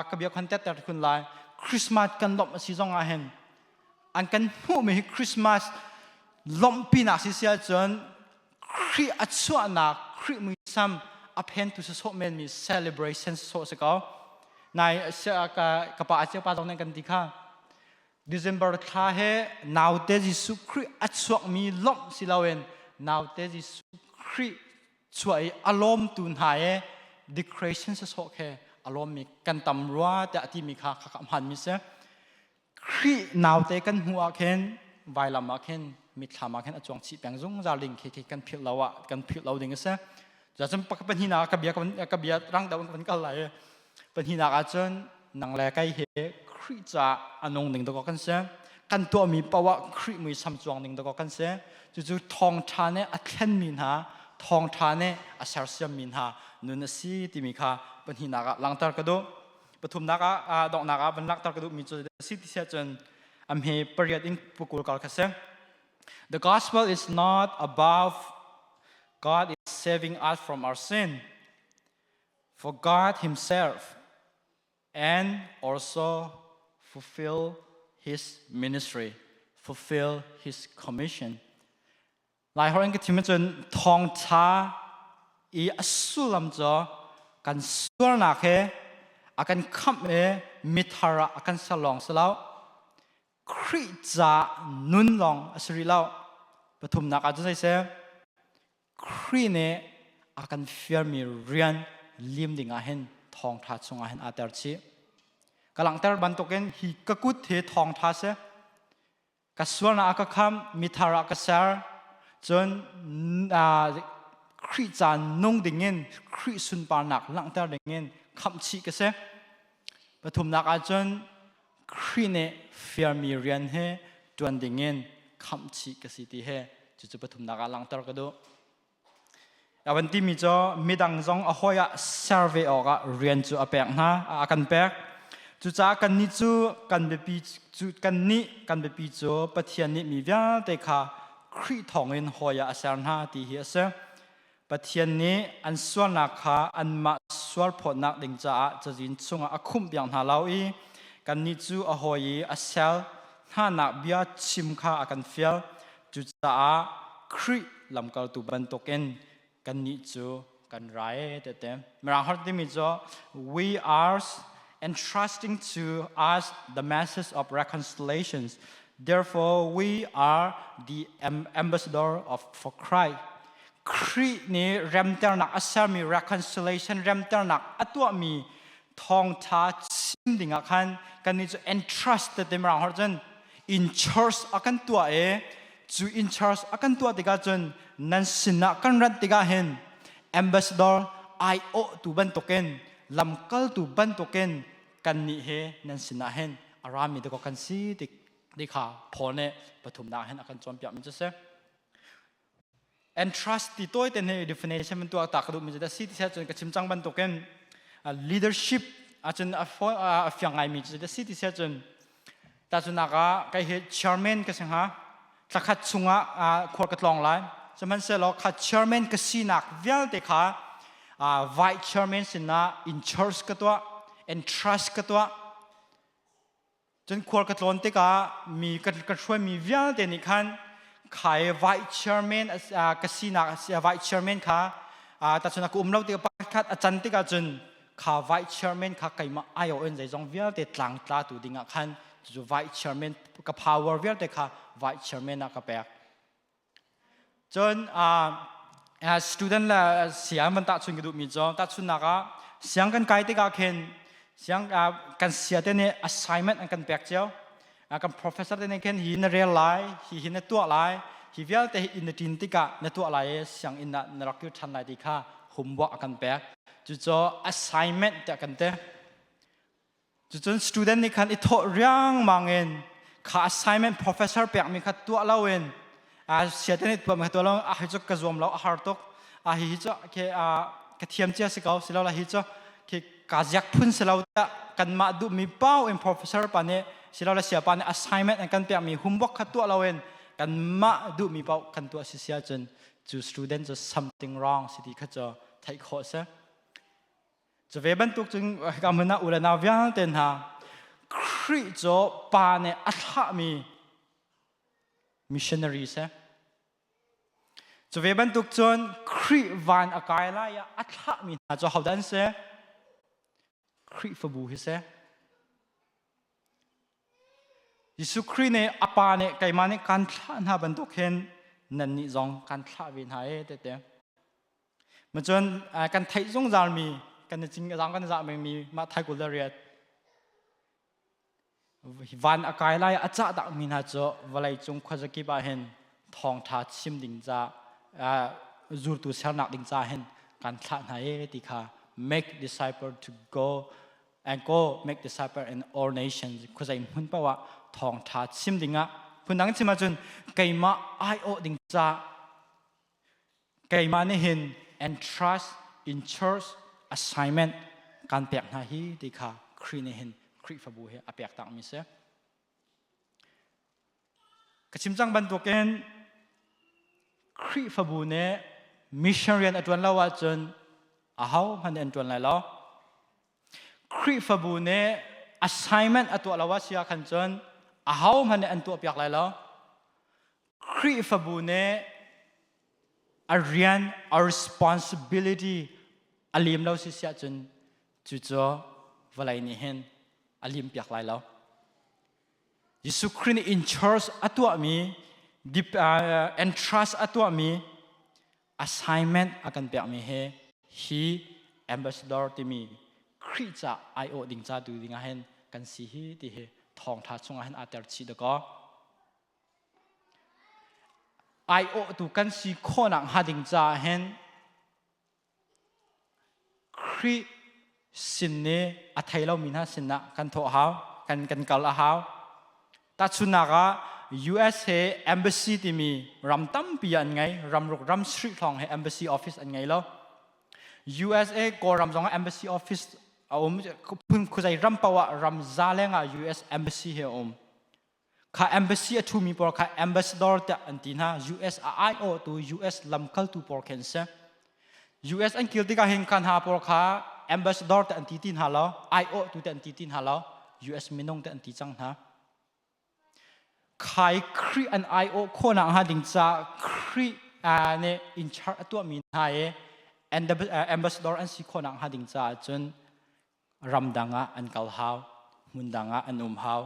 ka bia khan tetter khun lai. Christmas kan lawmh a si zongah hin an kan hmuhmi hi Christmas lawmhpinak si si ahcun Khrih a chuahnak Khrih muisam a phentu sawsawh menmi celebration sawsawh si ko. Nai ka pa a pa zong nih kan ti kha. December thla he naute Jesuh Khrih a chuakmi lawmh si loin naute Jesuh Khrih chuah i a lawmtu hna i decoration sawsawh khe a lawmmi kan tam rua tiah a timi kha kha hmanmi si. Khrih naute kan hmuh ah khin vailam ah khin mitthlam ah khin a cuang chih peng zungzal ding khi khi kan philh lo ah kan philh lo ding a si. Cuacun pahnihnak ah ka bia rang deuh in kan kal lai i pahnihnak ah cun nang le kei hi Khrih caah a nung ding dawk kan si. Kan tuahmi paoh ah Khrih muisam cuang ding dawk kan si. Cucu thawngṭha nih a thlenmi hna, thawngṭha nih a sersiammi hna nun a si timi kha pahnihnak ah langhter ka duh. Pathumnak ah donghnak ah van langhter ka duhmi cu si ti siah cun a hme pariat in pukul kal kha si. The gospel is not above God is saving us from our sin. For God himself and also fulfill his ministry, fulfill his commission. Laiholh in ka chim ahcun thawngṭha i a sullam cu kan sualnak he a kan khamh i mithar ah a kan ser lawng si lo. Khrih ca nun lawng a si rih lo. Pathumnak ah cun zei si? Khrih nih a kan fialmi rian lim ding ah hin thawngṭha chungah hin aa ter chih. Ka langhter bantukin hi ka kut hi thawngṭha si. Ka sualnak a ka khamh, mithar ah ka ser. Cun Khrih ca nung dingin, Khrih sunparnak langhter dingin khamh chih ka si. Pathumnak ah cun Khrih nih fialmi rian hi ṭuan dingin khamh chih ka si ti hi. Cucu pathumnak ah langhter ka duh. A van timi cu midang zong a hawi ah ser ve awkah rian cu a pek hna, a kan pek. Cucaah kannih cu kan biapi cu kannih kan biapi cu Pathian nih mi vialte kha Khrih thawngin hawi ah a ser hna ti hi a si. Pathian nih an sualnak kha anmah sualphawtnak ding caah cazin chungah a khumh piak hna lo i kannih cu a hawi i a sel hnanak bia chim kha a kan fial. Cucaah Khrih lamkaltu bantukin kannih cu kan rai tete. Mirang holh timi cu we are entrusting to us the message of reconciliations. Therefore, we are the ambassador of for Christ. Khrih nih remternak a sermi reconciliation remternak a tuahmi thawngtha chim dingah khan kannih cu entrust te mirang holh cun in church a kan tuah i cu in church a kan tuah tikah cun nan sinah kan rat tikah hin ambassador aiawhtu bantukin lamkaltu bantukin kannih he nan sinah hin a rami dakaw kan si ti kha Paul nih pathumnak hin a kan cawnpiak mi cu si. Entrust ti tawi te nih definition man tuak ta ka duh mi cu si ti cun ka chim cang bantukin leadership ahcun a fiang ngaimi cu si ti cun ta cu nak ah kai hi chairman ka si hnga thlakhat chungah khual ka tlawng lai sihmanhsehlaw kha chairman ka sinak vialte kha vice chairman sinah in charge ka tuah entrust ka tuah. Cun khual ka tlawn tikah mi ka hruaimi vialte nih khan khai vice chairman ka sinak vice chairman kha tachun ka um lo tikah pakhat a can tikah cun kha vice chairman kha keimah aiawh in zeizong vialte tlangtla tu dingah khan cu vice chairman ka power vialte kha vice chairman ah ka pek. Cun student le siang van tahchun ka duhmi cu tahchunnak ah siang kan kai tikah khin siang kan sia te nih assignment an kan pek cio. Kan professor te nih khin hi na rel lai, hi hi na tuah lai, hi vialte hi inn na ṭin tikah na tuah lai i sianginn ah na rak kir ṭhan lai ti kha homework a kan pek. Cucu assignment tiah kan ti. Cucun student nih khan i thawh riangmang in kha assignment professor pekmi kha tuah loin siate nih tuahmi kha tuah lo a hi cu ka zuam lo a har tuk a hi hi cu ke ka thiam cia si ko silo la hi cu ke ka ziak phun si lo tiah kanmah duhmi pau in professor pa nih silo la sia pa nih assignment an kan pekmi homework kha tuah loin kanmah duhmi paoh kan tuah si sia cun cu student cu something wrong si ti kha cu theih khawh si. Cu ve bantuk cun hika hmun ah u le nau vialte hna Khrih cu Pa nih a thlahmi missionary si. Cu ve bantuk cun Khrih van a kai lai ah a thlahmi hna cu hodah an si? Khrihfabu hi si. Jesuh Khrih nih a Pa nih keimah nih kan thlah hna bantuk hin nannih zong kan thlah ve hna e tete. Macun kan theih zungzalmi kan i cing zang kan zah mi mah thai kul le riat van a kai lai a cah dak mi hna cu vawlei cung khuazakip ah hin thawngtha chim ding ca zultu sernak ding ca hin kan thlah hna e ti kha make disciple to go and go make disciple in all nations khuazei hmun paoh ah thawngtha chim ding ah phundang chim ahcun keimah aiawh ding ca Keimah nih hin entrust in church assignment kan pek hna hi ti kha Khrih nih hin Khrihfabu hi a pek takmi si. Ka chim cang bantukin Khrihfabu nih mission rian a ṭuan lo ahcun aho hmanh nih an ṭuan lai lo. Khrihfabu nih assignment a tuah lo ah si ah khan cun aho hmanh nih an tuahpiak lai lo. Khrihfabu nih a rian, a responsibility a lim lo si siah cun cucu vawlei nih hin a lim piak lai lo. Jesuh Khrih nih in charge a tuahmi, entrust a tuahmi assignment a kan pekmi he hi ambassador timi Khrih ca aiawh ding ca tu ding ah hin kan si hi ti hi thawngtha chungah hin aa ter chih dakaw. Aiawhtu kan si khawhnak hnga ding caah hin Khrih sin i a thei lomi hna sinah kan thawh a hau, kan kal a hau. Tahchunhnak ah US he embassy timi ram tampi an ngei. Ramruk ram sri hlong he embassy office an ngei lo. USA Kawlram zong ah embassy office a um. Phun khuzai ram paoh ah ram za leng ah US embassy he a um. Kha embassy a ṭhumi pawl kha ambassador tiah an ti hna. US a aiawhtu US lamkaltu pawl khi an si. US an kil tikah hin kha hna pawl kha ambassador tiah an ti ti hna lo, aiawhtu tiah an ti ti hna lo, US minung tiah an ti cang hna. Khai Khrih an aiawh khawhnak hnga ding caah Khrih nih in charge a tuahmi hna i ambassador an si khawhnak hnga ding caah cun ramdang ah an kal hau, hmundang ah an um hau.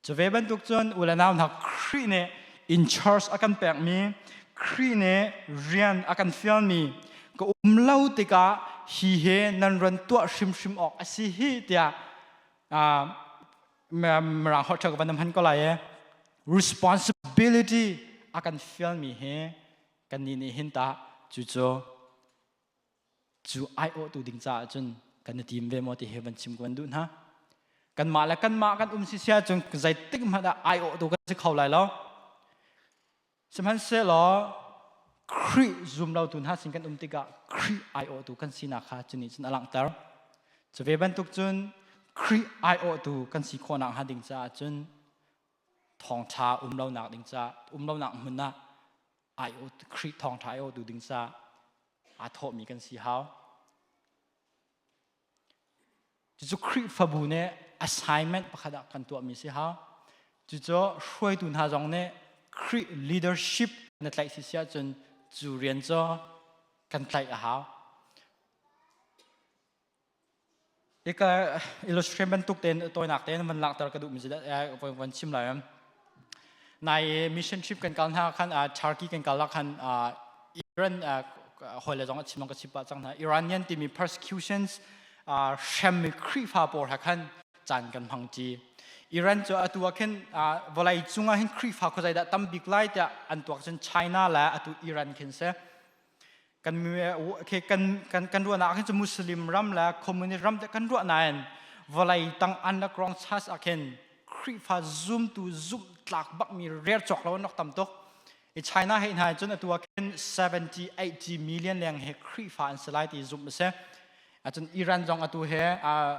Cu ve bantuk cun u le nau hna Khrih nih in charge a kan pekmi, Khrih nih rian a kan fialmi, ka um lo tikah hi he nan ran tuah hrimhrim awk a si hi tiah mirang holh ka van hman ko lai e responsibility a kan fialmi hi kannih nih hin tah cucu Cu aiawhtu ding caah cun kan i tim ve maw ti hi van chim kan duh hna. Kanmah le kanmah kan um si sia cun zeitik hmanh ah aiawhtu kan si kho lai lo. Sihmanhsehlaw Khrih zum lotu hna sin kan um tikah Khrih aiawhtu kan sinak kha cu nih cun a langhter. Cu ve bantuk cun Khrih aiawhtu kan si khawhnak hnga ding caah cun thawngṭha um lonak ding caah um lonak hmun ah aiawh Khrih thawngṭha aiawhtu ding caah aa thawhmi kan si hau. Cucu Khrihfabu nih assignment pakhat ah kan tuahmi si hau. Cucu hruaitu hna zong nih Khrih leadership na tlaih si si ahcun cu rian cu kan tlaih a hau. Ika illustration bantuk tein tawinak tein van langhter ka duhmi van chim lai. Nai mission trip kan kal hna khan Turkey kan kal ah khan Iran hawile zong a chim ka chim pah cang hna. Iranian timi persecutions hremmi Khrihfa pawl ha khan caan kan hmang ṭi. Iran cu atu ah khin vawlei cung ah hin Khrihfa khuazei dah tam bik lai tiah an tuak cun China le atu Iran khin si. Kan kan kan kan ruahnak ah khin cu Muslim ram le communist ram te kan ruah nain vawlei tang underground church ah khin Khrihfa zumtu zumh tlak bakmi rer cawk lo an rak tam tuk. I China hei hna cun atu ah khin 70 80 million leng he Khrihfa an si lai ti zumh a si. Acun Iran zong atu he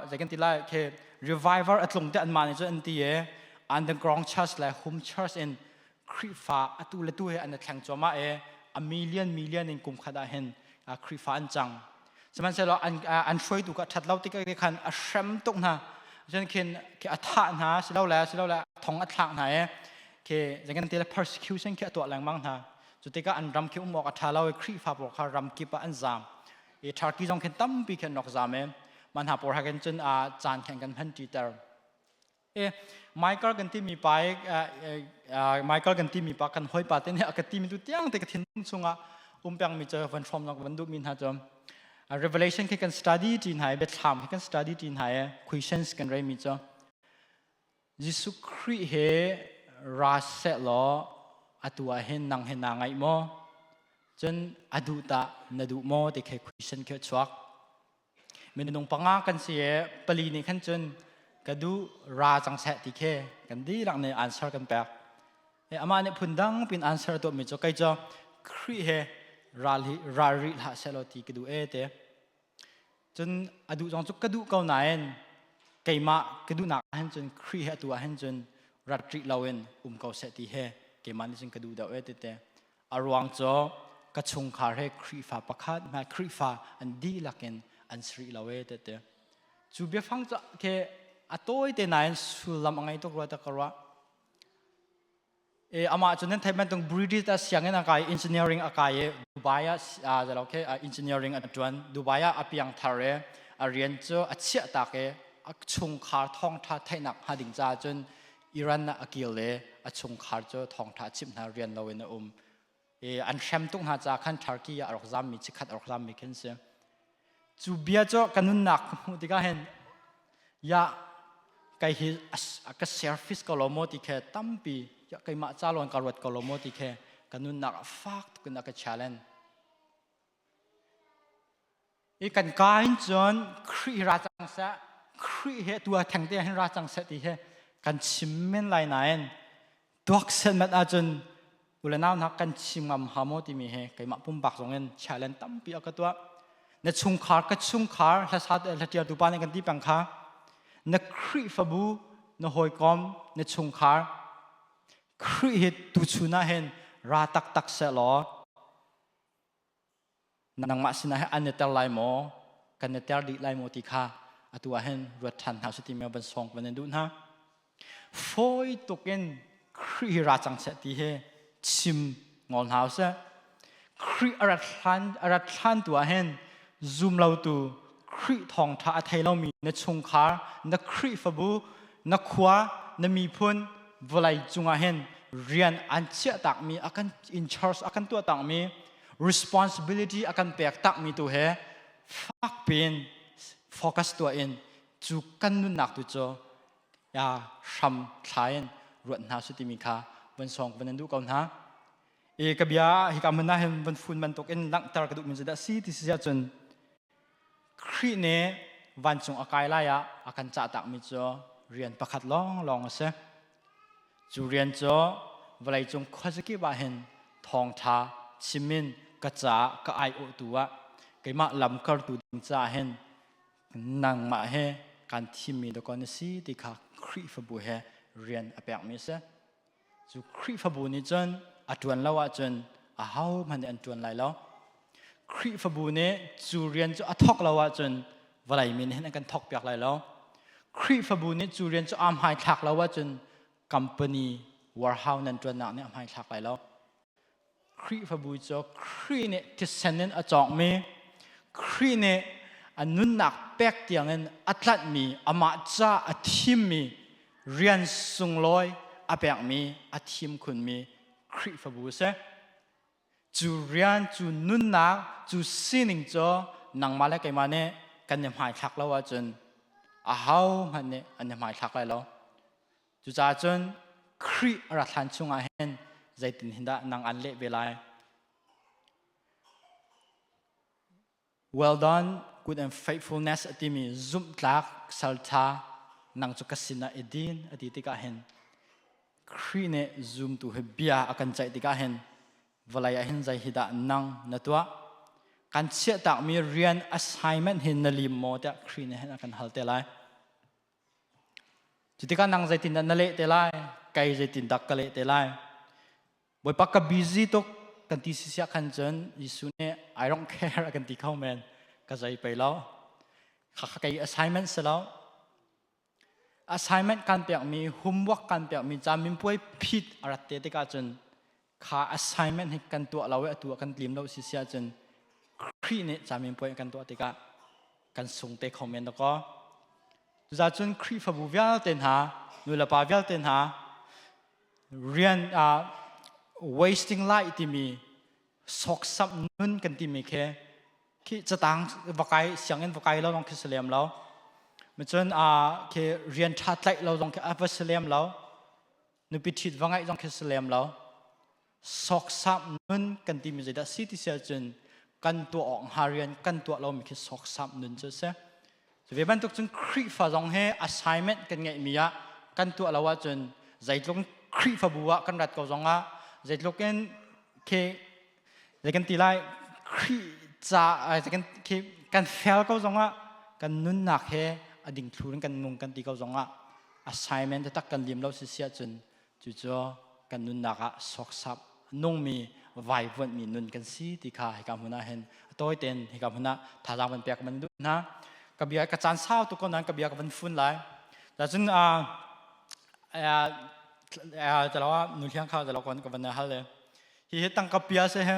zei kan ti lai khi revival a tlung te an mah nih cun an ti i underground church le home church in Khrihfa atu le tu he an i thleng cuahmah i a million million in kum khat ah hin Khrihfa an cang. Sihmanhsehlaw an an hruaitu kha ṭhat lo tik khan a hrem tuk hna. Cun khin a thah hna silole silole thong a thlak hna i khi zei ti le persecution khi a tuah lengmang hna. Cu tikah an ram khi um awk a ṭha lo i Khrihfa pawl kha ram kip ah an zaam. I Turkey zong khin tampi khin an rak zaam i mah hna pawl ha khin cun caan khin kan hman ṭiter. E Michael kan timi pa Michael kan timi pa kan hoi pa te nih a ka timi tu tiang te ka thinlung chungah um peng mi cu van hrawm nak van duh mi hna cu Revelation khi kan study ti hna i biathlam khi kan study ti hna i questions kan rei mi cu Jesuh Khrih he ra seh law atu ah hin nang he naa ngaih maw cun a duh tah na duh maw ti khi question khi a chuak Minung panga kan si i pali nih khan cun ka duh ra cang seh ti khi kan dihlak nih answer kan pek. Amah nih phundang pin answer a tuahmi cu kei cu Khrih he ral hi ral rih hlah seh law ti ka duh e te. Cun a duh zong cu ka duh ko nain keimah ka duhnak ah hin cun Khrih he atu ah hin cun rat rih loin um ko seh ti he keimah nih cun ka duh deuh e ti te. A ruang cu ka chungkhar he Khrihfa pakhat hmai Khrihfa an dihlak in an si rih lo e tete. Cu biafang cu ke a tawi te nain sullam a ngei tuk rua ta ka ruah. E amah cu nan theih bantuk British ah sianginn a kai engineering a kai i Dubai ah zalo ke engineering a tuan Dubai ah a piang thar e a rian cu a chiah tak e a chungkhar thawngtha theihnak hnga ding caah cun Iran ah a kil i a chungkhar cu thawngṭha a chimh hna rian loin a um. I an hrem tuk hna caah khan Turkey ah a rak zammi chikkhat a rak zammi khin si. Cu bia cu ka nunnak ka hmuh tikah hin ya kai hi ka service ko lo maw ti khe tampi ya keimah ca lawn ka ruat ko lo maw ti khe ka nunnak ah fak tuk in a ka challenge. I kan ka hin cun Khrih ra cang seh, Khrih he tu ah thengte hin ra cang seh ti hi kan chim men lai nain. Tuak setmat ahcun ule nau hna kan chim ngam ha maw timi he keimah pumpak zong in challenge tampi a ka tuah. Na chungkhar ka chungkhar hlasa hlatialtu pa nih kan ti peng kha na Khrihfabu na hawikom na chungkhar Khrih hi tuchun ah hin ra taktak seh law nangmah sinah hin an i ter lai maw kan i ter dih lai maw ti kha atu ah hin ruat ṭhan hna usih timi van sawng van in duh hna. Fawi tuk in Khrih hi ra cang seh ti hi chim ngol hna usih. Khrih a rat hlan a rat hlan tu ah hin zum lotu Khrih thawngṭha a thei lomi na chungkhar na Khrihfabu na khua na miphun vawlei cungah hin rian an chiah takmi a kan in charge a kan tuah takmi responsibility a kan pek takmi tu he fak piin focus tuah in cu kan nunnak tu cu ya hram thla in ruat hna su timi kha van song van in duh ko hna. E ka bia hika hmun ah hin van fun bantuk in langhter ka duh min dah si ti si cun Khrih nih vancung a kai lai ah a kan cah takmi cu rian pakhat lawnglawng a si. Cu rian cu vawleicung khuazakip ah hin thawngṭha chim in ka caah ka aiawhtu ah keimah lamkartu ding caah hin nangmah he kan thimmi dakaw na si ti kha Khrihfabu he rian a pekmi a si. Cu Khrihfabu nih cun a ṭuan lo ahcun ahohmanh nih an ṭuan lai lo. Khrihfabu nih cu rian cu a thawk lo ahcun vawlei mi nih hin an kan thawkpiak lai lo. Khrihfabu nih cu rian cu aa hmaithlak lo ahcun company warehouse nan ṭuannak nih a hmaithlak lai lo. Khrihfabu cu Khrih nih thisen in a cawkmi, Khrih nih a nunnak pek tiangin a tlanhmi, amah ca a thimmi, rian sunglawi a pekmi, a thim khunmi Khrihfabu a si. Cu rian, cu nunnak, cu sining cu nangmah le keimah nih kan i hmaithlak lo ahcun ahohmanh nih an i hmaithlak lai lo. Cucaah cun Khrih a rat hlan chungah hin zeitin hin dah nang an leh ve lai? Well done, good and faithfulness a timi zumhtlak saltha nang cu ka sinah i din a ti tikah hin Khrih nih zumtu hi bia a kan ceih tikah hin vawlei ah hin zei hi dah nang na tuah? Kan chiahtakmi rian assignment hin na lim maw tiah Khrih nih hin a kan hal te lai. Cutikah nang zeitindah na leh te lai? Kei zeitindah ka leh te lai? Bawipa ka busy tuk kan ti sisiah khan cun Jesuh nih I don't care a kan ti kho men. Ka zei pei lo. Kha kei assignment si lo. Assignment kan pekmi, homework kan pekmi caminpuai phit a rat te tikah cun kha assignment hi kan tuah lo i atu ah kan tlim lo si siah cun Khrih nih caminpuai kan tuah tikah kan sung te kho men dakaw. Cucaah cun Khrihfabu vialte hna, nulepa vialte hna, rian wasting life timi sawksam nun kan timi khi khi catang va kai sianginn va kai lo zong khi si lem lo. Cun khi rian ṭha tlaih lo zong khi a va si lem lo. Nupi ṭhit va ngaih zong khi si lem lo. Sawksam nun kan timi zeidah si ti si ahcun kan tuah awk hnga rian kan tuah lomi khi sawksam nun cu a si. Cu ve bantuk cun Khrihfa zong hi assignment kan ngeihmi ah kan tuah lo ahcun zeitluk Khrihfabu ah kan rat ko zong ah zeitluk in khi zei kan ti lai Khrih ca kan khi kan fel ko zong ah kan nunnak he a dingthlu in kan nung kan ti ko zong ah assignment tak kan lim lo si si ahcun Cucu kan nunnak ah sawksap nungmi vaivuanhmi nun kan si ti kha hika hmun ah hin a tawi tein hika hmun ah thazaang van pek man duh hna. Ka bia ka caan sau tuk ko nain ka bia ka van fun lai. Cun talawa nu hliang kha talaw kon ka van hal le hi hi tangka pia se he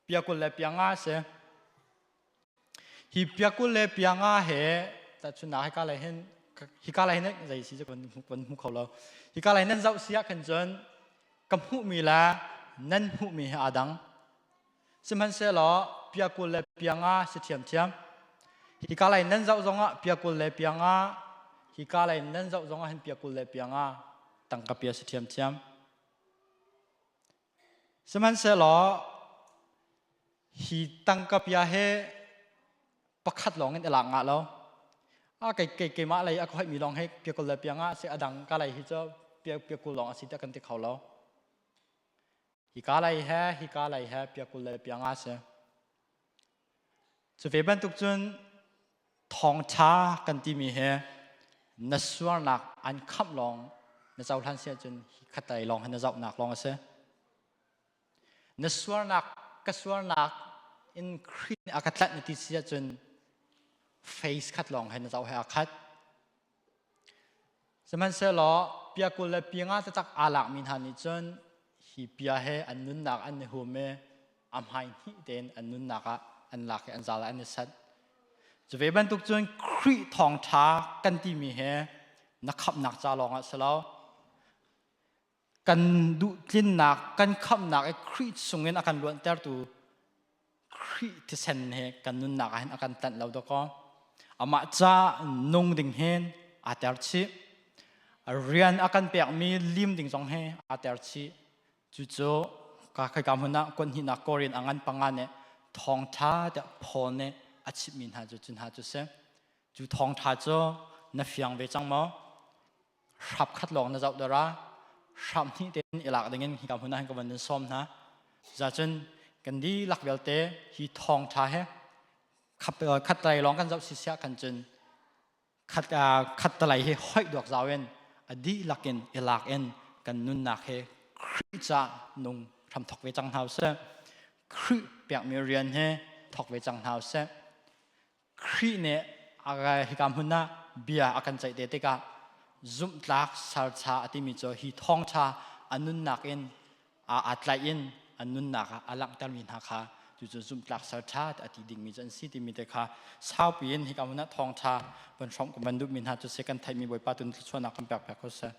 pia 20 le pia 5 se Hi pia 20 le pia 5 he tahchunhnak hika lei hin hika lei hin zei si cu kan hmu kho lo. Hika lei nan zoh si ah khan cun ka hmuhmi le nan hmuhmi he aa dang. Sihmanhsehlaw pia 20 le pia 5 si ṭhiamṭhiam. Hika lei nan zoh zongah pia 20 le pia 5, hika lei nan zoh zongah hin pia 20 le pia 5 tangka pia si ṭhiamṭhiam. Sihmanhsehlaw hi tangka pia he pakhat lawng in i lak ngah lo. A kei kei keimah lei a ka hoihmi lawng he pia 20 le pia 5 si a dang ka lei hi cu pia 20 lawng a si tiah kan ti kho lo. Hika lei he hika lei he pia 20 le pia 5 si. Cu ve bantuk cun thawngṭha kan timi hi na sualnak an khamh lawng na cohlan si ahcun hi khatlei lawng hi na zohnak lawng a si. Na sualnak ka sualnak in Khrih nih a ka tlanh na ti si ahcun face khat lawng he na zoh he aa khat. Sihmanhsehlaw pia 20 le pia 50 taktak aa lakmi hna nih cun hi pia he an nunnak an i hum i a hmai hnih tein an nunnak ah an lak i an zal ah an i sanh. Cu ve bantuk cun Khrih thawngṭha kan timi he na khamhnak ca lawng ah si lo. Kan duhtlinnak, kan khamhnak i Khrih chungin a kan luantertu Khrih thisen he kan nunnak ah hin a kan tlanh lo dawkaw. Amah ca nung ding hin aa ter chih. Rian a kan pekmi lim ding zong he aa ter chih. Cucu ka khika hmun ah kuan hnihnak Korin a ngan panga nih thawngṭha tiah Paul nih a chimhmi hna cu cu hna cu si. Cu thawngṭha cu na fiang ve cang maw? Hrap khat lawng na zoh dara hrap hnih tein i lak dingin hika hmun ah hin ka van in sawm hna. Cucun kan dihlak vialte hi thawngṭha he khat lei lawng kan zoh sisiah kan cun khat khat talei hi hoih duak zau in a dihlak in i lak in kan nunnak he Khrih ca nung hram thok ve cang hna usih. Khrih pekmi rian he thok ve cang hna usih. Khrih nih hika hmun ah bia a kan ceih te tikah zumhtlak salcha a timi cu hi thawngṭha a nunnak in aa tlaih in a nunnak ah a langhtermi hna kha cucu zumhtlak salṭha a ti dingmi cu an si timi te kha saupi in hika hmun ah thawngṭha van hrawmh kan van duhmi hna cu si kan theihmi Bawipa tu thluachuahnak kan pek piak ko seh.